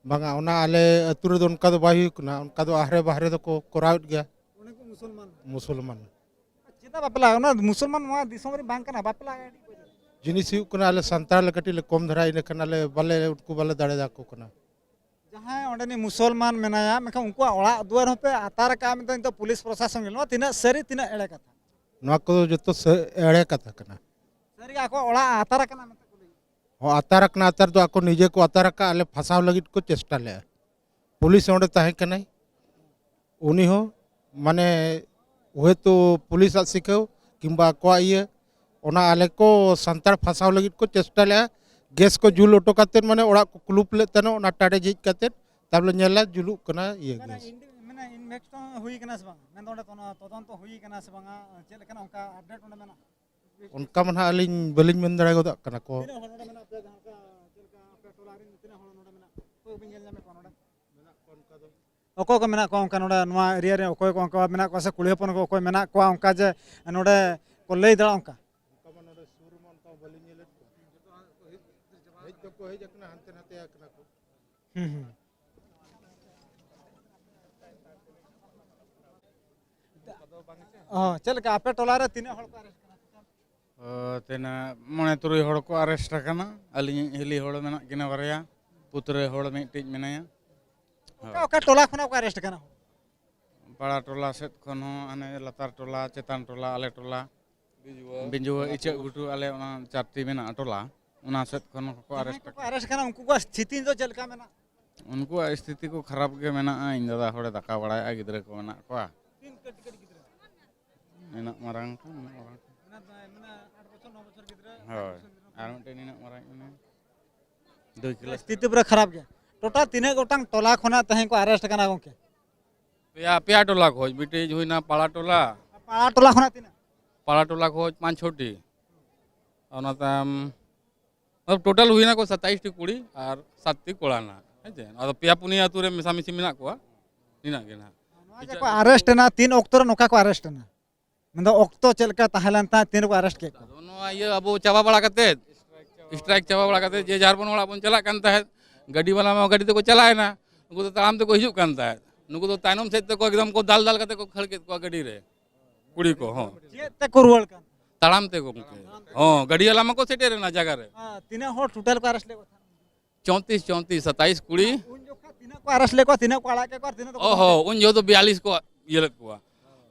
ᱵᱟᱝᱟ, ᱚᱱᱟ ᱟᱞᱮ ᱟᱹᱛᱩ ᱨᱮᱫᱚ ᱚᱱᱠᱟ ᱫᱚ ᱵᱟᱭ ᱦᱩᱭᱩᱜ ᱠᱟᱱᱟ, ᱚᱱᱠᱟ ᱫᱚ ᱟᱦᱨᱮ ᱵᱟᱦᱨᱮ ᱫᱚᱠᱚ ᱠᱚᱨᱟᱣᱮᱫ ᱜᱮᱭᱟ᱾ ᱚᱸᱰᱮ ᱠᱚ ᱢᱩᱥᱚᱞᱢᱟᱱ? ᱢᱩᱥᱚᱞᱢᱟᱱ᱾ ᱪᱮᱫᱟᱜ ᱵᱟᱯᱞᱟ? ᱚᱱᱟ ᱢᱩᱥᱚᱞᱢᱟᱱ ᱱᱚᱣᱟ ᱫᱤᱥᱚᱢ ᱨᱮ ᱵᱟᱝ ᱠᱟᱱᱟ, ᱵᱟᱯᱞᱟ ᱟᱹᱰᱤ ᱠᱚ ᱡᱤᱱᱤᱥ ᱦᱩᱭᱩᱜ ᱠᱟᱱᱟ, ᱟᱞᱮ ᱥᱟᱱᱛᱟᱲ ᱞᱮ ᱠᱟᱹᱴᱤᱡ ᱞᱮ ᱠᱚᱢ ᱫᱷᱟᱨᱟ, ᱤᱱᱟᱹ ᱠᱷᱟᱱ ᱟᱞᱮ ᱵᱟᱞᱮ, ᱩᱱᱠᱩ ᱵᱟᱞᱮ ᱫᱟᱲᱮ ᱟᱠᱚ ᱠᱟᱱᱟ᱾ ᱡᱟᱦᱟᱸᱭ ᱚᱸᱰᱮᱱᱤᱡ ᱢᱩᱥᱚᱞᱢᱟᱱ ᱢᱮᱱᱟᱭᱟ, ᱢᱮᱱᱠᱷᱟᱱ ᱩᱱᱠᱩᱣᱟᱜ ᱚᱲᱟᱜ ᱫᱩᱣᱟᱹᱨ ᱦᱚᱸᱯᱮ ᱟᱛᱟᱨ ᱟᱠᱟᱫᱼᱟ ᱢᱮᱱᱛᱮ ᱱᱤᱛᱚᱜ ᱯᱩᱞᱤᱥ ᱯᱨᱚᱥᱟᱥᱚᱱ ᱜᱮ, ᱱᱚᱣᱟ ᱛᱤᱱᱟᱹᱜ ᱥᱟᱹᱨᱤ, ᱛᱤᱱᱟᱹᱜ ᱮᱲᱮ ᱠᱟᱛᱷᱟ? ᱱᱚᱣᱟ ᱠᱚᱫᱚ ᱡᱚᱛᱚ ᱥᱟᱹ-, ᱮᱲᱮ ᱠᱟᱛᱷᱟ ᱠᱟᱱᱟ᱾ ᱥᱟᱹᱨᱤ ᱜᱮ ᱟᱠᱚᱣᱟᱜ ᱚᱲᱟᱜ ᱟᱛᱟᱨ ᱟᱠᱟᱱᱟ ᱢᱮᱱᱛᱮ ᱠᱚ ᱞᱟᱹᱭᱮᱫᱼᱟ? ᱦᱚᱸ, ᱟᱛᱟᱨ ᱟᱠᱟᱱᱟ, ᱟᱛᱟᱨ ᱫᱚ ᱟᱠᱚ ᱱᱤᱡᱮ ᱠᱚ ᱟᱛᱟᱨ ᱟᱠᱟᱫᱼᱟ, ᱟᱞᱮ ᱯᱷᱟᱸᱥᱟᱣ ᱞᱟᱹᱜᱤᱫ ᱠᱚ ᱪᱮᱥᱴᱟ ᱞᱮᱫᱼᱟ᱾ ᱯᱩᱞᱤᱥ ᱚᱸᱰᱮ ᱛᱟᱦᱮᱸ ᱠᱟᱱᱟᱭ, ᱩᱱᱤ ᱦᱚᱸ ᱢᱟᱱᱮ ᱦᱚᱭᱛᱳ ᱯᱩᱞᱤᱥᱟᱜ ᱥᱤᱠᱷᱟᱹᱣ ᱠᱤᱝᱵᱟ ᱟᱠᱚᱣᱟᱜ ᱤᱭᱟᱹ, ᱚᱱᱟ ᱟᱞᱮ ᱠᱚ ᱥᱟᱱᱛᱟᱲ ᱯᱷᱟᱸᱥᱟᱣ ᱞᱟᱹᱜᱤᱫ ᱠᱚ ᱪᱮᱥᱴᱟ ᱞᱮᱫᱼᱟ᱾ ᱜᱮᱥ ᱠᱚ ᱡᱩᱞ ᱦᱚᱴᱚ ᱠᱟᱛᱮᱫ, ᱢᱟᱱᱮ ᱚᱲᱟᱜ ᱠᱚ ᱠᱩᱞᱩᱯ ᱞᱮᱫ ᱛᱟᱦᱮᱱᱟ, ᱚᱱᱟ ᱴᱟᱲᱮ ᱡᱷᱤᱡ ᱠᱟᱛᱮᱫ, ᱛᱟᱨᱯᱚᱨᱮ ᱧᱮᱞᱟ ᱡᱩᱞᱩᱜ ᱠᱟᱱᱟ ᱤᱭᱟᱹ ᱢᱟᱱᱮ ᱜᱮᱥ᱾ ᱤᱱᱰᱤ-, ᱢᱟᱱᱮ ᱤᱱᱵᱷᱮᱥᱴ ᱦᱚᱸ ᱦᱩᱭ ᱠᱟᱱᱟ ᱥᱮ ᱵᱟᱝ? ᱢᱮᱱᱫᱚ ᱚᱸᱰᱮ ᱛᱚᱫᱚ-, ᱛᱚᱫᱚᱱᱛᱚ ᱦᱩᱭ ᱠᱟᱱᱟ ᱥᱮ ᱵᱟᱝᱟ? ᱪᱮᱫ ᱞᱮᱠᱟᱱᱟ ᱚᱱᱠᱟ ᱟᱯᱰᱮᱴ ᱚᱸᱰᱮ ᱢᱮᱱᱟᱜᱼᱟ? ᱚᱱᱠᱟ ᱢᱟ ᱱᱟᱦᱟᱜ ᱟᱹᱞᱤᱧ ᱵᱟᱹᱞᱤᱧ ᱢᱮᱱ ᱫᱟᱲᱮ ᱜᱚᱫᱚᱜ ᱠᱟᱱᱟ ᱠᱚ᱾ ᱛᱤᱱᱟᱹᱜ ᱦᱚᱲ ᱱᱚᱰᱮ ᱢᱮᱱᱟᱜ ᱯᱮᱭᱟ? ᱡᱟᱦᱟᱸ ᱞᱮᱠᱟ, ᱪᱮᱫ ᱞᱮᱠᱟ ᱟᱯᱮ ᱴᱚᱞᱟ ᱨᱮᱱ ᱛᱤᱱᱟᱹᱜ ᱦᱚᱲ ᱱᱚᱰᱮ ᱢᱮᱱᱟᱜ ᱠᱚᱣᱟ? ᱚᱠᱚᱭ ᱠᱚᱵᱤᱱ ᱧᱮᱞ ᱧᱟᱢᱮᱫ ᱠᱚᱣᱟ ᱱᱚᱰᱮ? ᱢᱮᱱᱟᱜ ᱠᱚᱣᱟ ᱚᱱᱠᱟ ᱫᱚ᱾ ᱚᱠᱚᱭ ᱠᱚ ᱢᱮᱱᱟᱜ ᱠᱚᱣᱟ ᱚᱱᱠᱟ ᱱᱚᱰᱮ ᱱᱚᱣᱟ ᱮᱨᱤᱭᱟ ᱨᱮ? ᱚᱠᱚᱭ ᱠᱚ ᱚᱱᱠᱟ ᱢᱮᱱᱟᱜ ᱠᱚᱣᱟ ᱥᱮ ᱠᱩᱲᱤ ᱦᱚᱯᱚᱱ ᱠᱚ ᱚᱠᱚᱭ ᱢᱮᱱᱟᱜ ᱠᱚᱣᱟ ᱚᱱᱠᱟ ᱡᱮ ᱱᱚᱰᱮ ᱠᱚ ᱞᱟᱹᱭ ᱫᱟᱲᱮᱭᱟᱜᱼᱟ ᱚᱱᱠᱟ? ᱚᱱᱠᱟ ᱢᱟ ᱱᱚᱰᱮ ᱥᱩᱨ ᱨᱮᱢᱟ ᱚᱱᱠᱟ ᱵᱟᱹᱞᱤᱧ ᱧᱮᱞᱮᱫ ᱠᱚᱣᱟ᱾ ᱦᱮᱡ ᱫᱚᱠᱚ ᱦᱮᱡ ᱟᱠᱟᱱᱟ, ᱦᱟᱱᱛᱮ ᱱᱟᱛᱮ ᱟᱠᱟᱱᱟ ᱠᱚ᱾ ᱦᱩᱸ, ᱦᱩᱸ᱾ ᱚ, ᱪᱮᱫ ᱞᱮᱠᱟ ᱟᱯᱮ ᱴᱚᱞᱟ ᱨᱮ ᱛᱤᱱᱟᱹᱜ ᱦᱚᱲ ᱠᱚ ᱟᱨᱮᱥᱴ ᱠᱟᱱᱟ? ᱚ, ᱛᱤᱱᱟᱹᱜ ᱢᱚᱬᱮ ᱛᱩᱨᱩᱭ ᱦᱚᱲ ᱠᱚ ᱟᱨᱮᱥᱴ ᱟᱠᱟᱱᱟ᱾ ᱟᱹᱞᱤᱧ ᱦᱤᱞᱤ ᱦᱚᱲ ᱢᱮᱱᱟᱜ ᱠᱤᱱᱟ ᱵᱟᱨᱭᱟ, ᱯᱩᱛᱨᱟᱹ ᱦᱚᱲ ᱢᱤᱫᱴᱤᱡ ᱢᱮᱱᱟᱭᱟ᱾ ᱚᱠᱟ ᱚᱠᱟ ᱴᱚᱞᱟ ᱠᱷᱚᱱᱟᱜ ᱠᱚ ᱟᱨᱮᱥᱴ ᱠᱟᱱᱟ? ᱯᱟᱲᱟ ᱴᱚᱞᱟ ᱥᱮᱫ ᱠᱷᱚᱱ ᱦᱚᱸ, ᱦᱟᱱᱮ ᱞᱟᱛᱟᱨ ᱴᱚᱞᱟ, ᱪᱮᱛᱟᱱ ᱴᱚᱞᱟ, ᱟᱞᱮ ᱴᱚᱞᱟ, ᱵᱤᱸᱡᱩᱣᱟᱹ, ᱤᱪᱟᱹᱜ ᱜᱷᱩᱴᱩ, ᱟᱞᱮ ᱚᱱᱟ ᱪᱟᱨᱴᱤ ᱢᱮᱱᱟᱜᱼᱟ ᱴᱚᱞᱟ, ᱚᱱᱟ ᱥᱮᱫ ᱠᱷᱚᱱ ᱦᱚᱸᱠᱚ ᱡᱟᱦᱟᱸᱭ ᱟᱨᱮᱥᱴ ᱠᱚᱠᱚ ᱟᱠᱟᱱᱟ᱾ ᱟᱨᱮᱥᱴ ᱠᱟᱱᱟ, ᱩᱱᱠᱩ ᱠᱚᱣᱟᱜ ᱥᱛᱷᱤᱛᱤ ᱫᱚ ᱪᱮᱫ ᱞᱮᱠᱟ ᱢᱮᱱᱟᱜᱼᱟ? ᱩᱱᱠᱩᱣᱟᱜ ᱥᱛᱷᱤᱛᱤ ᱠᱚ ᱠᱷᱟᱨᱟᱯ ᱜᱮ ᱢᱮᱱᱟᱜᱼᱟ᱾ ᱤᱧ ᱫᱟᱫᱟ ᱦᱚᱲᱮ ᱫᱟᱠᱟ ᱵᱟᱲᱟᱭᱮᱫᱼᱟ, ᱜᱤᱫᱽᱨᱟᱹ ᱠᱚ ᱢᱮᱱᱟᱜ ᱠᱚᱣᱟ᱾ ᱛᱤᱱ ᱠᱟᱹᱴᱤᱡ ᱠᱟᱹᱴᱤᱡ ᱜᱤᱫᱽᱨᱟᱹ? ᱱᱤᱱᱟᱹᱜ ᱢᱟᱨᱟᱝ ᱠᱚ, ᱱᱤᱱᱟᱹᱜ ᱢᱟᱨᱟᱝ ᱠᱚ᱾ ᱢᱟᱱᱮ, ᱢᱟᱱᱮ ᱟᱴ ᱵᱚᱪᱷᱚᱨ, ᱱᱚ ᱵᱚᱪᱷᱚᱨ ᱜᱤᱫᱽᱨᱟᱹ, ᱦᱳᱭ᱾ ᱟᱴ ᱵᱚᱪᱷᱚᱨ ᱜᱤᱫᱽᱨᱟᱹ᱾ ᱟᱨ ᱢᱤᱫᱴᱮᱱ ᱱᱤᱱᱟᱹᱜ ᱢᱟᱨᱟᱝ ᱢᱮᱱᱟᱭᱟ᱾ ᱫᱩᱭ ᱠᱤᱞᱟᱥ᱾ ᱥᱛᱷᱤᱛᱤ ᱯᱩᱨᱟᱹ ᱠᱷᱟᱨᱟᱯ ᱜᱮᱭᱟ᱾ ᱴᱳᱴᱟᱞ ᱛᱤᱱᱟᱹᱜ ᱜᱚᱴᱟᱝ ᱴᱚᱞᱟ ᱠᱷᱚᱱᱟᱜ ᱛᱮᱦᱮᱧ ᱠᱚ ᱟᱨᱮᱥᱴ ᱠᱟᱱᱟ ᱜᱚᱝᱠᱮ? ᱯᱮᱭᱟ, ᱯᱮᱭᱟ ᱴᱚᱞᱟ ᱠᱷᱚᱡ, ᱢᱤᱫᱴᱤᱡ ᱦᱩᱭᱱᱟ ᱯᱟᱲᱟ ᱴᱚᱞᱟ᱾ ᱯᱟᱲᱟ ᱴᱚᱞᱟ ᱠᱷᱚᱱᱟᱜ ᱛᱤᱱᱟᱹᱜ? ᱯᱟᱲᱟ ᱴᱚᱞᱟ ᱠᱷᱚᱡ ᱯᱟᱸᱪ ᱪᱷᱚᱴᱤ᱾ ᱚᱱᱟ ᱛᱟᱭᱚᱢ ᱟᱫᱚ ᱴᱳᱴᱟᱞ ᱦᱩᱭᱱᱟ ᱠᱚ ᱥᱟᱛᱟᱭᱤᱥ ᱴᱤ ᱠᱩᱲᱤ ᱟᱨ ᱥᱟᱛ ᱴᱤ ᱠᱚᱲᱟ ᱱᱟᱦᱟᱜ, ᱦᱮᱸ ᱪᱮ? ᱟᱫᱚ ᱯᱮᱭᱟ ᱯᱩᱱᱭᱟᱹ ᱟᱹᱛᱩ ᱨᱮ ᱢᱮᱥᱟᱢᱤᱥᱤ ᱢᱮᱱᱟᱜ ᱠᱚᱣᱟ, ᱱᱤᱱᱟᱹᱜ ᱜᱮ ᱱᱟᱦᱟᱜ᱾ ᱱᱚᱣᱟ ᱡᱮ ᱠᱚ ᱟᱨᱮᱥᱴ ᱮᱱᱟ, ᱛᱤᱱ ᱚᱠᱛᱚ ᱨᱮ ᱱᱚᱝᱠᱟ ᱠᱚ ᱟᱨᱮᱥᱴ ᱮᱱᱟ? ᱢᱮᱱᱫᱚ ᱚᱠᱛᱚ ᱪᱮᱫ ᱞᱮᱠᱟ ᱛᱟᱦᱮᱸ ᱞᱮᱱ ᱛᱟᱦᱮᱸᱫ, ᱛᱤᱱ ᱨᱮᱠᱚ ᱟᱨᱮᱥᱴ ᱠᱮᱫ ᱠᱚᱣᱟ? ᱟᱫᱚ ᱱᱚᱣᱟ ᱤᱭᱟᱹ ᱟᱵᱚ ᱪᱟᱵᱟ ᱵᱟᱲᱟ ᱠᱟᱛᱮᱫ, ᱥᱴᱨᱟᱭᱤᱠ ᱪᱟᱵᱟ ᱵᱟᱲᱟ ᱠᱟᱛᱮᱫ, ᱡᱮ ᱡᱟᱨ ᱵᱚᱱ ᱚᱲᱟᱜ ᱵᱚᱱ ᱪᱟᱞᱟᱜ ᱠᱟᱱ ᱛᱟᱦᱮᱸᱫ, ᱜᱟᱹᱰᱤ ᱵᱟᱞᱟ ᱢᱟ ᱜᱟᱹᱰᱤ ᱛᱮᱠᱚ ᱪᱟᱞᱟᱣᱮᱱᱟ, ᱩᱱᱠᱩ ᱫᱚ ᱛᱟᱲᱟᱢ ᱛᱮᱠᱚ ᱦᱤᱡᱩᱜ ᱠᱟᱱ ᱛᱟᱦᱮᱸᱫ, ᱱᱩᱠᱩ ᱫᱚ ᱛᱟᱭᱱᱚᱢ ᱥᱮᱫ ᱛᱮᱠᱚ ᱮᱠᱫᱚᱢ ᱠᱚ ᱫᱟᱞ ᱫᱟᱞ ᱠᱟᱛᱮ ᱠᱚ ᱠᱷᱟᱹᱲ ᱠᱮᱫ ᱠᱚᱣᱟ ᱜᱟᱹᱰᱤ ᱨᱮ, ᱠᱩᱲᱤ ᱠᱚ ᱦᱚᱸ᱾ ᱪᱮᱫ ᱛᱮᱠᱚ ᱨᱩᱣᱟᱹᱲ ᱠᱟᱱ? ᱛᱟᱲᱟᱢ ᱛᱮ ᱜᱚᱢᱠᱮ᱾ ᱦᱚᱸ, ᱜᱟᱹᱰᱤ ᱵᱟᱞᱟ ᱢᱟᱠᱚ ᱥᱮᱴᱮᱨᱮᱱᱟ ᱡᱟᱭᱜᱟ ᱨᱮ᱾ ᱟᱨ ᱛᱤᱱᱟᱹᱜ ᱦᱚᱲ ᱴᱳᱴᱟᱞ ᱠᱚ ᱟᱨᱮᱥᱴ ᱞᱮᱫ ᱠᱚ ᱛᱟᱦᱮᱸᱫ? ᱪᱚᱣᱛᱨᱤᱥ, ᱪᱚᱣᱛᱨᱤᱥ, ᱥᱟᱛᱟᱭᱤᱥ, ᱠᱩᱲᱤ᱾ ᱩᱱ ᱡᱚᱠᱷᱚᱱ ᱛᱤᱱᱟᱹᱜ ᱠᱚ ᱟᱨᱮᱥᱴ ᱞᱮᱫ ᱠᱚᱣᱟ, ᱛᱤᱱᱟᱹᱜ ᱠᱚ ᱟᱲᱟᱜ ᱠᱮᱫ ᱠᱚᱣᱟ, ᱟᱨ ᱛᱤᱱᱟᱹᱜ ᱫᱚᱠᱚ ᱚ ᱦᱚᱸ, ᱩᱱ ᱡᱚᱠᱷᱚᱱ ᱫᱚ ᱵᱤᱭᱟᱞᱤᱥ ᱠᱚ ᱤᱭᱟᱹ ᱞᱮᱫ ᱠᱚᱣᱟ᱾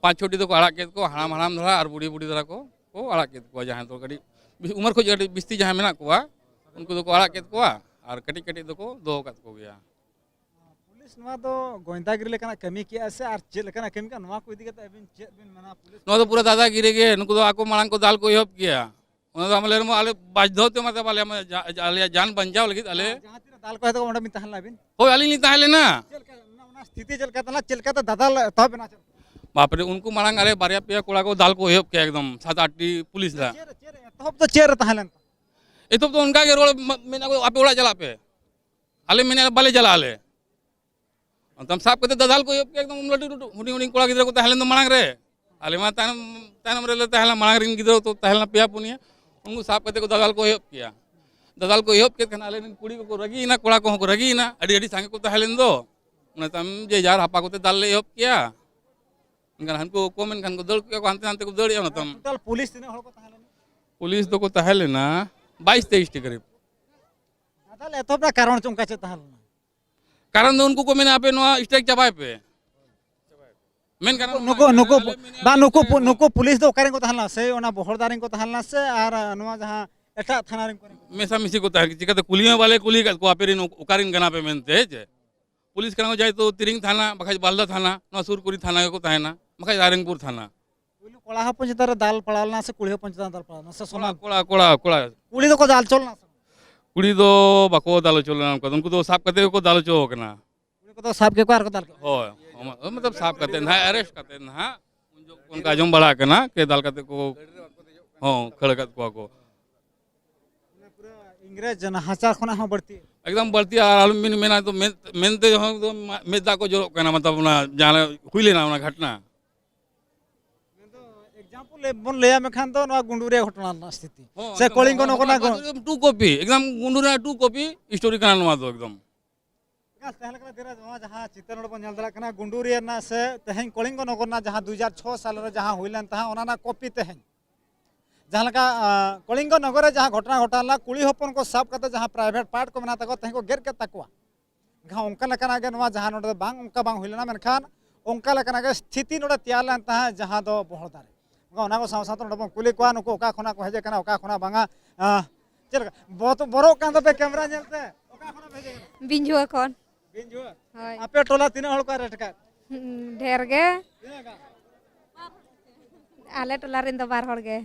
ᱯᱟᱸᱪ ᱪᱷᱚᱴᱤ ᱫᱚᱠᱚ ᱟᱲᱟᱜ ᱠᱮᱫ ᱠᱚᱣᱟ, ᱦᱟᱲᱟᱢ ᱦᱟᱲᱟᱢ ᱫᱷᱟᱨᱟ ᱟᱨ ᱵᱩᱲᱦᱤ ᱵᱩᱲᱦᱤ ᱫᱷᱟᱨᱟ ᱠᱚ, ᱠᱚ ᱟᱲᱟᱜ ᱠᱮᱫ ᱠᱚᱣᱟ᱾ ᱡᱟᱦᱟᱸᱭ ᱫᱚ ᱠᱟᱹᱴᱤᱡ ᱵᱤᱥ-, ᱩᱢᱮᱨ ᱠᱷᱚᱡ ᱟᱹᱰᱤ ᱵᱤᱥᱛᱤ ᱡᱟᱦᱟᱸᱭ ᱢᱮᱱᱟᱜ ᱠᱚᱣᱟ, ᱩᱱᱠᱩ ᱫᱚᱠᱚ ᱟᱲᱟᱜ ᱠᱮᱫ ᱠᱚᱣᱟ ᱟᱨ ᱠᱟᱹᱴᱤᱡ ᱠᱟᱹᱴᱤᱡ ᱫᱚᱠᱚ ᱫᱚᱦᱚ ᱟᱠᱟᱫ ᱠᱚᱜᱮᱭᱟ᱾ ᱯᱩᱞᱤᱥ ᱱᱚᱣᱟ ᱫᱚ ᱜᱚᱸᱭᱫᱟᱜᱤᱨᱤ ᱞᱮᱠᱟᱱᱟᱜ ᱠᱟᱹᱢᱤ ᱠᱮᱜᱼᱟ ᱥᱮ ᱟᱨ ᱪᱮᱫ ᱞᱮᱠᱟᱱᱟᱜ ᱠᱟᱹᱢᱤ ᱠᱟᱱᱟ? ᱱᱚᱣᱟ ᱠᱚ ᱤᱫᱤ ᱠᱟᱛᱮ ᱟᱹᱵᱤᱱ ᱪᱮᱫ ᱵᱤᱱ ᱢᱮᱱᱟ? ᱯᱩᱞᱤᱥ ᱱᱚᱣᱟ ᱫᱚ ᱯᱩᱨᱟᱹ ᱫᱟᱫᱟᱜᱤᱨᱤ ᱜᱮ᱾ ᱱᱩᱠᱩ ᱫᱚ ᱟᱠᱚ ᱢᱟᱲᱟᱝ ᱠᱚ ᱫᱟᱞ ᱠᱚ ᱮᱦᱚᱵ ᱠᱮᱭᱟ᱾ ᱚᱱᱟ ᱫᱚ ᱟᱢ ᱞᱟᱹᱭ ᱨᱮᱢᱟ ᱟᱞᱮ ᱵᱟᱫᱽᱫᱷᱚ ᱛᱮ ᱢᱟᱛᱚ ᱟᱞᱮ ᱢᱟ ᱡᱟ-, ᱟᱞᱮᱭᱟᱜ ᱡᱟᱱ ᱵᱟᱧᱪᱟᱣ ᱞᱟᱹᱜᱤᱫ ᱟᱞᱮ᱾ ᱡᱟᱦᱟᱸ ᱛᱤᱱᱟᱹᱜ ᱫᱟᱞ ᱠᱚ ᱮᱛᱚᱦᱚᱵ, ᱚᱸᱰᱮ ᱵᱤᱱ ᱛᱟᱦᱮᱸ ᱞᱮᱱᱟ ᱵᱤᱱ? ᱦᱳᱭ, ᱟᱹᱞᱤᱧ ᱞᱤᱧ ᱛᱟᱦᱮᱸ ᱞᱮᱱᱟ᱾ ᱪᱮᱫ ᱞᱮᱠᱟ ᱚᱱᱟ, ᱚᱱᱟ ᱥᱛᱷᱤᱛᱤ ᱪᱮᱫ ᱞᱮᱠᱟ ᱛᱟᱦᱮᱸ ᱞᱮᱱᱟ? ᱪᱮᱫ ᱞᱮᱠᱟ ᱛᱮ ᱫᱟᱫᱟᱞ ᱮᱛᱚᱦᱚᱵ ᱮᱱᱟ? ᱪᱮᱫ ᱞᱮᱠᱟ? ᱵᱟᱯᱨᱮ, ᱩᱱᱠᱩ ᱢᱟᱲᱟᱝ ᱟᱞᱮ ᱵᱟᱨᱭᱟ ᱯᱮᱭᱟ ᱠᱚᱲᱟ ᱠᱚ ᱫᱟᱞ ᱠᱚ ᱮᱦᱚᱵ ᱠᱮᱭᱟ, ᱮᱠᱫᱚᱢ ᱥᱟᱛ ᱟᱴ ᱴᱤ ᱯᱩᱞᱤᱥ ᱫᱟ᱾ ᱪᱮᱫ ᱨᱮ, ᱪᱮᱫ ᱨᱮ ᱮᱛᱚᱦᱚᱵ ᱫᱚ ᱪᱮᱫ ᱨᱮ ᱛᱟᱦᱮᱸ ᱞᱮᱱ ᱛᱟᱦᱮᱸ? ᱮᱛᱚᱦᱚᱵ ᱫᱚ ᱚᱱᱠᱟ ᱜᱮ ᱨᱚᱲ ᱢᱟ-, ᱢᱮᱱᱟ ᱠᱚ, "ᱟᱯᱮ ᱚᱲᱟᱜ ᱪᱟᱞᱟᱜ ᱯᱮ, ᱟᱞᱮ ᱢᱮᱱᱮᱫ ᱵᱟᱞᱮ ᱪᱟᱞᱟᱜ ᱟᱞᱮ᱾" ᱚᱱᱛᱮᱢ ᱥᱟᱵ ᱠᱟᱛᱮ ᱫᱟᱫᱟᱞ ᱠᱚ ᱮᱦᱚᱵ ᱠᱮᱭᱟ, ᱮᱠᱫᱚᱢ ᱞᱟᱹᱴᱩ ᱞᱟᱹᱴᱩ ᱦᱩᱰᱤᱧ ᱦᱩᱰᱤᱧ ᱠᱚᱲᱟ ᱜᱤᱫᱽᱨᱟᱹ ᱠᱚ ᱛᱟᱦᱮᱸ ᱞᱮᱱ ᱫᱚ ᱢᱟᱲᱟᱝ ᱨᱮ᱾ ᱟᱞᱮ ᱢᱟ ᱛᱟᱭᱱᱚᱢ, ᱛᱟᱭᱱᱚᱢ ᱨᱮᱞᱮ ᱛᱟᱦᱮᱸ ᱞᱮᱱᱟ, ᱢᱟᱲᱟᱝ ᱨᱮᱱ ᱜᱤᱫᱽᱨᱟᱹ ᱠᱚ ᱛᱟᱦᱮᱸ ᱞᱮᱱᱟ ᱯᱮᱭᱟ ᱯᱩᱱᱭᱟᱹ, ᱩᱱᱠᱩ ᱥᱟᱵ ᱠᱟᱛᱮ ᱠᱚ ᱫᱟᱫᱟᱞ ᱠᱚ ᱮᱦᱚᱵ ᱠᱮᱭᱟ᱾ ᱫᱟᱫᱟᱞ ᱠᱚ ᱮᱦᱚᱵ ᱠᱮᱫ ᱠᱷᱟᱱ ᱟᱞᱮ ᱨᱮᱱ ᱠᱩᱲᱤ ᱠᱚᱠᱚ ᱨᱟᱹᱜᱤᱭᱮᱱᱟ, ᱠᱚᱲᱟ ᱠᱚᱦᱚᱸ ᱠᱚ ᱨᱟᱹᱜᱤᱭᱮᱱᱟ, ᱟᱹᱰᱤ ᱟᱹᱰᱤ ᱥᱟᱸᱜᱮ ᱠᱚ ᱛᱟᱦᱮᱸ ᱞᱮᱱ ᱫᱚ᱾ ᱚᱱᱟ ᱛᱟᱭᱚᱢ ᱡᱮ ᱡᱟᱨ ᱦᱟᱯᱟ ᱠᱚᱛᱮ ᱫᱟᱞ ᱞᱮ ᱮᱦᱚᱵ ᱠᱮᱭᱟ᱾ ᱢᱮᱱᱠᱷᱟᱱ ᱦᱟᱱᱠᱩ ᱠᱚ ᱢᱮᱱᱠᱷᱟᱱ ᱠᱚ ᱫᱟᱹᱲ ᱠᱮᱫ ᱠᱚ ᱦᱟᱱᱛᱮ ᱱᱟᱛᱮ ᱠᱚ ᱫᱟᱹᱲᱮᱜᱼᱟ ᱚᱱᱟ ᱛᱟᱢ᱾ ᱴᱳᱴᱟᱞ ᱯᱩᱞᱤᱥ ᱛᱤᱱᱟᱹᱜ ᱦᱚᱲ ᱠᱚ ᱛᱟᱦᱮᱸ ᱞᱮᱱᱟ? ᱯᱩᱞᱤᱥ ᱫᱚᱠᱚ ᱛᱟᱦᱮᱸ ᱞᱮᱱᱟ ᱵᱟᱭᱤᱥ ᱛᱮᱭᱤᱥ ᱴᱤ ᱠᱟᱨᱤᱵ᱾ ᱟᱫᱚ ᱮᱛᱚᱦᱚᱵ ᱨᱮᱱᱟᱜ ᱠᱟᱨᱚᱱ ᱪᱚ ᱚᱱᱠᱟ ᱪᱮᱫ ᱛᱟᱦᱮᱸ ᱞᱮᱱᱟ? ᱠᱟᱨᱚᱱ ᱫᱚ ᱩᱱᱠᱩ ᱠᱚ ᱢᱮᱱᱟ ᱟᱯᱮ ᱱᱚᱣᱟ ᱥᱴᱨᱟᱭᱤᱠ ᱪᱟᱵᱟᱭ ᱯᱮ᱾ ᱢᱮᱱ ᱠᱟᱨᱚᱱ ᱱᱩᱠᱩ ᱚᱱᱟ ᱱᱩᱠᱩ ᱠᱟᱱᱟ, ᱟᱞᱮ ᱢᱮᱱᱮᱫᱼᱟ ᱵᱟ ᱱᱩᱠᱩ ᱱᱚᱣᱟ ᱯᱩ- ᱠᱚ᱾ ᱱᱩᱠᱩ ᱯᱩᱞᱤᱥ ᱫᱚ ᱚᱠᱟᱨᱮᱱ ᱠᱚ ᱛᱟᱦᱮᱸ ᱞᱮᱱᱟ? ᱥᱮ ᱚᱱᱟ ᱵᱚᱦᱚᱲᱫᱟ ᱨᱮᱱ ᱠᱚ ᱛᱟᱦᱮᱸ ᱞᱮᱱᱟ ᱥᱮ ᱟᱨ ᱱᱚᱣᱟ ᱡᱟᱦᱟᱸ ᱮᱴᱟᱜ ᱛᱷᱟᱱᱟ ᱨᱮᱱ ᱠᱚ? ᱢᱮᱥᱟᱢᱤᱥᱤ ᱠᱚ ᱛᱟᱦᱮᱸ ᱪᱤᱠᱟᱹᱛᱮ ᱠᱩᱞᱤ ᱦᱚᱸ ᱵᱟᱞᱮ ᱠᱩᱞᱤ ᱟᱠᱟᱫ ᱠᱚᱣᱟ ᱟᱯᱮ ᱨᱮᱱ ᱚᱠᱟᱨᱮᱱ ᱠᱟᱱᱟ ᱯᱮ ᱢᱮᱱᱛᱮ, ᱦᱮᱸ ᱪᱮ? ᱯᱩᱞᱤᱥ ᱠᱟᱱᱟ ᱠᱚ ᱡᱟᱦᱟᱸᱭ ᱛᱚ ᱛᱤᱨᱤᱝ ᱛᱷᱟᱱᱟ ᱵᱟᱠᱷᱟᱡ ᱵᱟᱞᱫᱟ ᱛᱷᱟᱱᱟ, ᱱᱚᱣᱟ ᱥᱩᱨ ᱠᱚᱨᱮ ᱛᱷᱟᱱᱟ ᱜᱮᱠᱚ ᱛᱟᱦᱮᱱᱟ, ᱵᱟᱠᱷᱟᱡ ᱨᱟᱭᱨᱚᱝᱯᱩᱨ ᱛᱷᱟᱱᱟ᱾ ᱯᱩᱭᱞᱩ ᱠᱚᱲᱟ ᱦᱚᱯᱚᱱ ᱪᱮᱛᱟᱱ ᱨᱮ ᱫᱟᱞ ᱯᱟᱲᱟᱣ ᱞᱮᱱᱟ ᱥᱮ ᱠᱩᱲᱤ ᱦᱚᱯᱚᱱ ᱪᱮᱛᱟᱱ ᱨᱮ ᱫᱟᱞ ᱯᱟᱲᱟᱣ ᱞᱮᱱᱟ ᱥᱮ ᱠᱚᱲᱟ, ᱥᱚᱢᱟᱱ? ᱠᱚᱲᱟ, ᱠᱚᱲᱟ, ᱠᱚᱲᱟ᱾ ᱠᱩᱲᱤ ᱫᱚᱠᱚ ᱫᱟᱞ ᱦᱚᱪᱚ ᱞᱮᱱᱟ ᱥᱮ? ᱠᱩᱲᱤ ᱫᱚ ᱵᱟᱠᱚ ᱫᱟᱞ ᱦᱚᱪᱚ ᱞᱮᱱᱟ, ᱚᱱᱠᱟ ᱫᱚ ᱩᱱᱠᱩ ᱫᱚ ᱥᱟᱵ ᱠᱟᱛᱮ ᱜᱮᱠᱚ ᱫᱟᱞ ᱦᱚᱪᱚ ᱠᱟᱱᱟ᱾ ᱠᱩᱲᱤ ᱠᱚᱫᱚ ᱥᱟᱵ ᱠᱮᱫ ᱠᱚᱣᱟ ᱟᱨ ᱠᱚ ᱫᱟᱞ ᱠᱮᱫ ᱠᱚᱣᱟ᱾ ᱦᱳᱭ, ᱢᱚᱛᱞᱚᱵ ᱥᱟᱵ ᱠᱟᱛᱮ ᱱᱟᱦᱟᱜ, ᱟᱨᱮᱥᱴ ᱠᱟᱛᱮ ᱱᱟᱦᱟᱜ, ᱩᱱ ᱡᱚᱠᱷᱚᱱ ᱚᱱᱠᱟ ᱟᱸᱡᱚᱢ ᱵᱟᱲᱟ ᱟᱠᱟᱱᱟ ᱠᱮ ᱫᱟᱞ ᱠᱟᱛᱮ ᱠᱚ, ᱦᱚᱸ, ᱠᱷᱟᱹᱲ ᱟᱠᱟᱫ ᱠᱚᱣᱟ ᱠᱚ᱾ ᱢᱟᱱᱮ ᱯᱩᱨᱟᱹ ᱤᱝᱨᱮᱡᱽ ᱱᱟᱦᱟᱪᱟᱨ ᱠᱷᱚᱱᱟᱜ ᱦᱚᱸ ᱵᱟᱹᱲᱛᱤ᱾ ᱮᱠᱫᱚᱢ ᱵᱟᱹᱲᱛᱤ, ᱟᱨ ᱟᱞᱚᱢ ᱢᱮᱱ, ᱢᱮᱱᱟ ᱛᱚ ᱢᱮᱫ, ᱢᱮᱫ ᱛᱮ ᱦᱚᱸ ᱮᱠᱫᱚᱢ ᱢᱮᱫ ᱫᱟᱜ ᱠᱚ ᱡᱚᱨᱚᱜ ᱠᱟᱱᱟ, ᱢᱚᱛᱞᱚᱵ ᱚᱱᱟ ᱡᱟᱦᱟᱸ ᱦᱩᱭ ᱞᱮᱱᱟ ᱚᱱᱟ ᱜᱷᱚᱴᱱᱟ᱾ ᱢᱮᱱᱫᱚ ᱮᱠᱡᱟᱢᱯᱚᱞ ᱵᱚᱱ ᱞᱟᱹᱭᱟ ᱢᱮᱱᱠᱷᱟᱱ ᱫᱚ ᱱᱚᱣᱟ ᱜᱩᱱᱰᱩᱨᱤᱭᱟ ᱜᱷᱚᱴᱚᱱᱟ ᱨᱮᱱᱟᱜ ᱥᱛᱷᱤᱛᱤ᱾ ᱦᱚᱸ, ᱥᱮ ᱮᱠᱫᱚᱢ, ᱠᱚᱞᱤᱝᱜᱚ ᱦᱚᱸ, ᱱᱚᱜᱚᱨ ᱦᱚᱸ, ᱨᱮᱱᱟᱜ ᱜᱚ- ᱮᱠᱫᱚᱢ ᱴᱩ ᱠᱚᱯᱤ, ᱮᱠᱫᱚᱢ ᱜᱩᱱᱰᱩᱨᱤᱭᱟ ᱴᱩ ᱠᱚᱯᱤ ᱥᱴᱳᱨᱤ ᱠᱟᱱᱟ ᱱᱚᱣᱟ ᱫᱚ ᱮᱠᱫᱚᱢ᱾ ᱛᱟᱦᱮᱸ ᱞᱮᱱᱟ ᱫᱷᱤᱨᱟᱡᱽ, ᱱᱚᱣᱟ ᱡᱟᱦᱟᱸ ᱪᱤᱛᱟᱹᱨ ᱱᱚᱰᱮ ᱵᱚᱱ ᱧᱮᱞ ᱫᱟᱲᱮᱭᱟᱜ ᱠᱟᱱᱟ, ᱜᱩᱱᱰᱩᱨᱤᱭᱟᱹ ᱨᱮᱱᱟᱜ ᱥᱮ ᱛᱮᱦᱮᱧ ᱠᱚᱞᱤᱝᱜᱚ ᱱᱚᱜᱚᱨ ᱨᱮᱱᱟᱜ ᱡᱟᱦᱟᱸ ᱫᱩ ᱦᱟᱡᱟᱨ ᱪᱷᱚ ᱥᱟᱞ ᱨᱮ ᱡᱟᱦᱟᱸ ᱦᱩᱭ ᱞᱮᱱ ᱛᱟᱦᱮᱸᱫ, ᱚᱱᱟ ᱨᱮᱱᱟᱜ ᱠᱚᱯᱤ ᱛᱮᱦᱮᱧ᱾ ᱡᱟᱦᱟᱸ ᱞᱮᱠᱟ, ᱟ, ᱠᱚᱞᱤᱝᱜᱚ ᱱᱚᱜᱚᱨ ᱨᱮ ᱡᱟᱦᱟᱸ ᱜᱷᱚᱴᱚᱱᱟ ᱜᱷᱚᱴᱟᱣ ᱞᱮᱱᱟ, ᱠᱩᱲᱤ ᱦᱚᱯᱚᱱ ᱠᱚ ᱥᱟᱵ ᱠᱟᱛᱮ ᱡᱟᱦᱟᱸ ᱯᱨᱟᱭᱵᱷᱮᱴ ᱯᱟᱨᱴ ᱠᱚ ᱢᱮᱱᱟᱜ ᱛᱟᱠᱚᱣᱟ, ᱛᱮᱦᱮᱧ ᱠᱚ ᱜᱮᱫ ᱠᱮᱫ ᱛᱟᱠᱚᱣᱟ᱾ ᱮᱱᱠᱷᱟᱱ ᱚᱱᱠᱟ ᱞᱮᱠᱟᱱᱟᱜ ᱜᱮ ᱱᱚᱣᱟ ᱡᱟᱦᱟᱸ ᱱᱚᱰᱮ ᱫᱚ ᱵᱟᱝ, ᱚᱱᱠᱟ ᱵᱟᱝ ᱦᱩᱭ ᱞᱮᱱᱟ, ᱢᱮᱱᱠᱷᱟᱱ ᱚᱱᱠᱟ ᱞᱮᱠᱟᱱᱟᱜ ᱜᱮ ᱥᱛᱷᱤᱛᱤ ᱱᱚᱰᱮ ᱛᱮᱭᱟᱨ ᱞᱮᱱ ᱛᱟᱦᱮᱸᱫ, ᱡᱟᱦᱟᱸ ᱫᱚ ᱵᱚᱦᱚᱲᱫᱟ ᱨᱮ᱾ ᱚᱱᱟ ᱠᱚ ᱥᱟᱶ ᱥᱟᱶᱛᱮ ᱱᱚᱰᱮ ᱵᱚᱱ ᱠᱩᱞᱤ ᱠᱚᱣᱟ, ᱱᱩᱠᱩ ᱚᱠᱟ ᱠᱷᱚᱱᱟᱜ ᱠᱚ ᱦᱮᱡ ᱟᱠᱟᱱᱟ, ᱚᱠᱟ ᱠᱷᱚᱱᱟᱜ ᱵᱟᱝᱟ᱾ ᱟᱸ, ᱪᱮᱫ ᱞᱮᱠᱟ ᱵᱚᱛ-, ᱵᱚᱨᱚᱜ ᱠᱟᱱ ᱫᱚᱯᱮ ᱠᱮᱢᱨᱟ ᱧᱮᱞᱛᱮ? ᱚᱠᱟ ᱠᱷᱚᱱᱟᱜ ᱯᱮ ᱦᱮᱡ ᱟᱠᱟᱱᱟ? ᱵᱤᱧᱡᱩᱣᱟᱹ ᱠᱷᱚᱱ᱾ ᱵᱤᱧᱡᱩᱣᱟᱹ? ᱦᱳᱭ᱾ ᱟᱯᱮ ᱴᱚᱞᱟ ᱛᱤᱱᱟᱹᱜ ᱦᱚᱲ ᱠᱚ ᱟᱨᱮᱥᱴ ᱟᱠᱟᱫ? ᱦᱩᱸ, ᱰᱷᱮᱨ ᱜᱮ᱾ ᱛᱤᱱᱟᱹᱜ ᱜᱟᱱ? ᱟᱞᱮ ᱴᱚᱞᱟ ᱨᱮᱱ ᱫᱚ ᱵᱟᱨ ᱦᱚᱲ ᱜᱮ᱾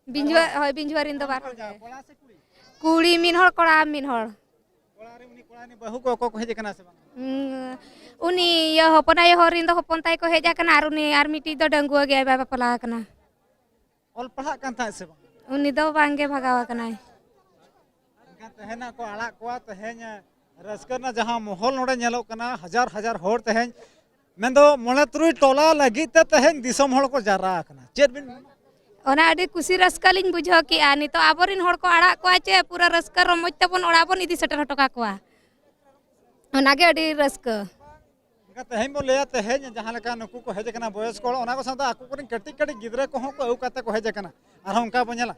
ᱵᱤᱧᱡᱩᱣᱟᱹ, ᱦᱳᱭ, ᱵᱤᱧᱡᱩᱣᱟᱹ ᱨᱮᱱ ᱫᱚ ᱵᱟᱨ ᱦᱚᱲ ᱜᱮ᱾ ᱠᱚᱲᱟ ᱥᱮ ᱠᱩᱲᱤ? ᱠᱩᱲᱤ ᱢᱤᱫ ᱦᱚᱲ, ᱠᱚᱲᱟ ᱢᱤᱫ ᱦᱚᱲ᱾ ᱠᱚᱲᱟ ᱨᱮ ᱩᱱᱤ ᱠᱚᱲᱟ ᱨᱤᱱ ᱵᱟᱹᱦᱩ ᱠᱚ ᱚᱠᱚᱭ ᱠᱚ ᱦᱮᱡ ᱟᱠᱟᱱᱟ ᱥᱮ ᱵᱟᱝ? ᱩᱸ, ᱩᱱᱤ ᱤᱭᱟᱹ ᱦᱚᱯᱚᱱ ᱟᱭᱳ ᱦᱚᱲ ᱨᱤᱱ ᱫᱚ ᱦᱚᱯᱚᱱ ᱛᱟᱭ ᱠᱚ ᱦᱮᱡ ᱟᱠᱟᱱᱟ ᱟᱨ ᱩᱱᱤ ᱟᱨ ᱢᱤᱫᱴᱤᱡ ᱫᱚ ᱰᱟᱺᱜᱩᱣᱟᱹ ᱜᱮᱭᱟᱭ, ᱵᱟᱭ ᱵᱟᱯᱞᱟ ᱟᱠᱟᱱᱟ᱾ ᱚᱞ ᱯᱟᱲᱦᱟᱜ ᱠᱟᱱ ᱛᱟᱦᱮᱸᱫ ᱥᱮ ᱵᱟᱝ? ᱩᱱᱤ ᱫᱚ ᱵᱟᱝ ᱜᱮ, ᱵᱷᱟᱜᱟᱣ ᱟᱠᱟᱱᱟᱭ᱾ ᱮᱱᱠᱷᱟᱱ ᱛᱮᱦᱮᱧᱟᱜ ᱠᱚ ᱟᱲᱟᱜ ᱠᱚᱣᱟ, ᱛᱮᱦᱮᱧ ᱨᱟᱹᱥᱠᱟᱹ ᱨᱮᱱᱟᱜ ᱡᱟᱦᱟᱸ ᱢᱚᱦᱚᱞ ᱱᱚᱰᱮ ᱧᱮᱞᱚᱜ ᱠᱟᱱᱟ, ᱦᱟᱡᱟᱨ ᱦᱟᱡᱟᱨ ᱦᱚᱲ ᱛᱮᱦᱮᱧ, ᱢᱮᱱᱫᱚ ᱢᱚᱬᱮ ᱛᱩᱨᱩᱭ ᱴᱚᱞᱟ ᱞᱟᱹᱜᱤᱫ ᱛᱮ ᱛᱮᱦᱮᱧ ᱫᱤᱥᱚᱢ ᱦᱚᱲ ᱠᱚ ᱡᱟᱣᱨᱟ ᱟᱠᱟᱱᱟ᱾ ᱪᱮᱫ ᱵᱤᱱ ᱢᱮᱱᱟ? ᱚᱱᱟ ᱟᱹᱰᱤ ᱠᱩᱥᱤ ᱨᱟᱹᱥᱠᱟᱹ ᱞᱤᱧ ᱵᱩᱡᱷᱟᱹᱣ ᱠᱮᱜᱼᱟ᱾ ᱱᱤᱛᱚᱜ ᱟᱵᱚᱨᱮᱱ ᱦᱚᱲ ᱠᱚ ᱟᱲᱟᱜ ᱠᱚᱣᱟ ᱪᱮ ᱯᱩᱨᱟᱹ ᱨᱟᱹᱥᱠᱟᱹ ᱨᱚᱢᱚᱡᱽ ᱛᱮᱵᱚᱱ ᱚᱲᱟᱜ ᱵᱚᱱ ᱤᱫᱤ ᱥᱮᱴᱮᱨ ᱦᱚᱴᱚ ᱠᱟᱠᱚᱣᱟ᱾ ᱚᱱᱟᱜᱮ ᱟᱹᱰᱤ ᱨᱟᱹᱥᱠᱟᱹ᱾ ᱛᱮᱦᱮᱧ ᱵᱚᱱ ᱞᱟᱹᱭᱟ, ᱛᱮᱦᱮᱧ ᱡᱟᱦᱟᱸ ᱞᱮᱠᱟ ᱱᱩᱠᱩ ᱠᱚ ᱦᱮᱡ ᱟᱠᱟᱱᱟ ᱵᱚᱭᱚᱥ ᱠᱚ ᱦᱚᱲ, ᱚᱱᱟ ᱠᱚ ᱥᱟᱶᱛᱮ ᱟᱠᱚ ᱠᱚᱨᱮᱱ ᱠᱟᱹᱴᱤᱡ ᱠᱟᱹᱴᱤᱡ ᱜᱤᱫᱽᱨᱟᱹ ᱠᱚᱦᱚᱸ ᱠᱚ ᱟᱹᱜᱩ ᱠᱟᱛᱮ ᱠᱚ ᱦᱮᱡ ᱟᱠᱟᱱᱟ᱾ ᱟᱨᱦᱚᱸ ᱚᱱᱠᱟ ᱵᱚᱱ ᱧᱮᱞᱟ᱾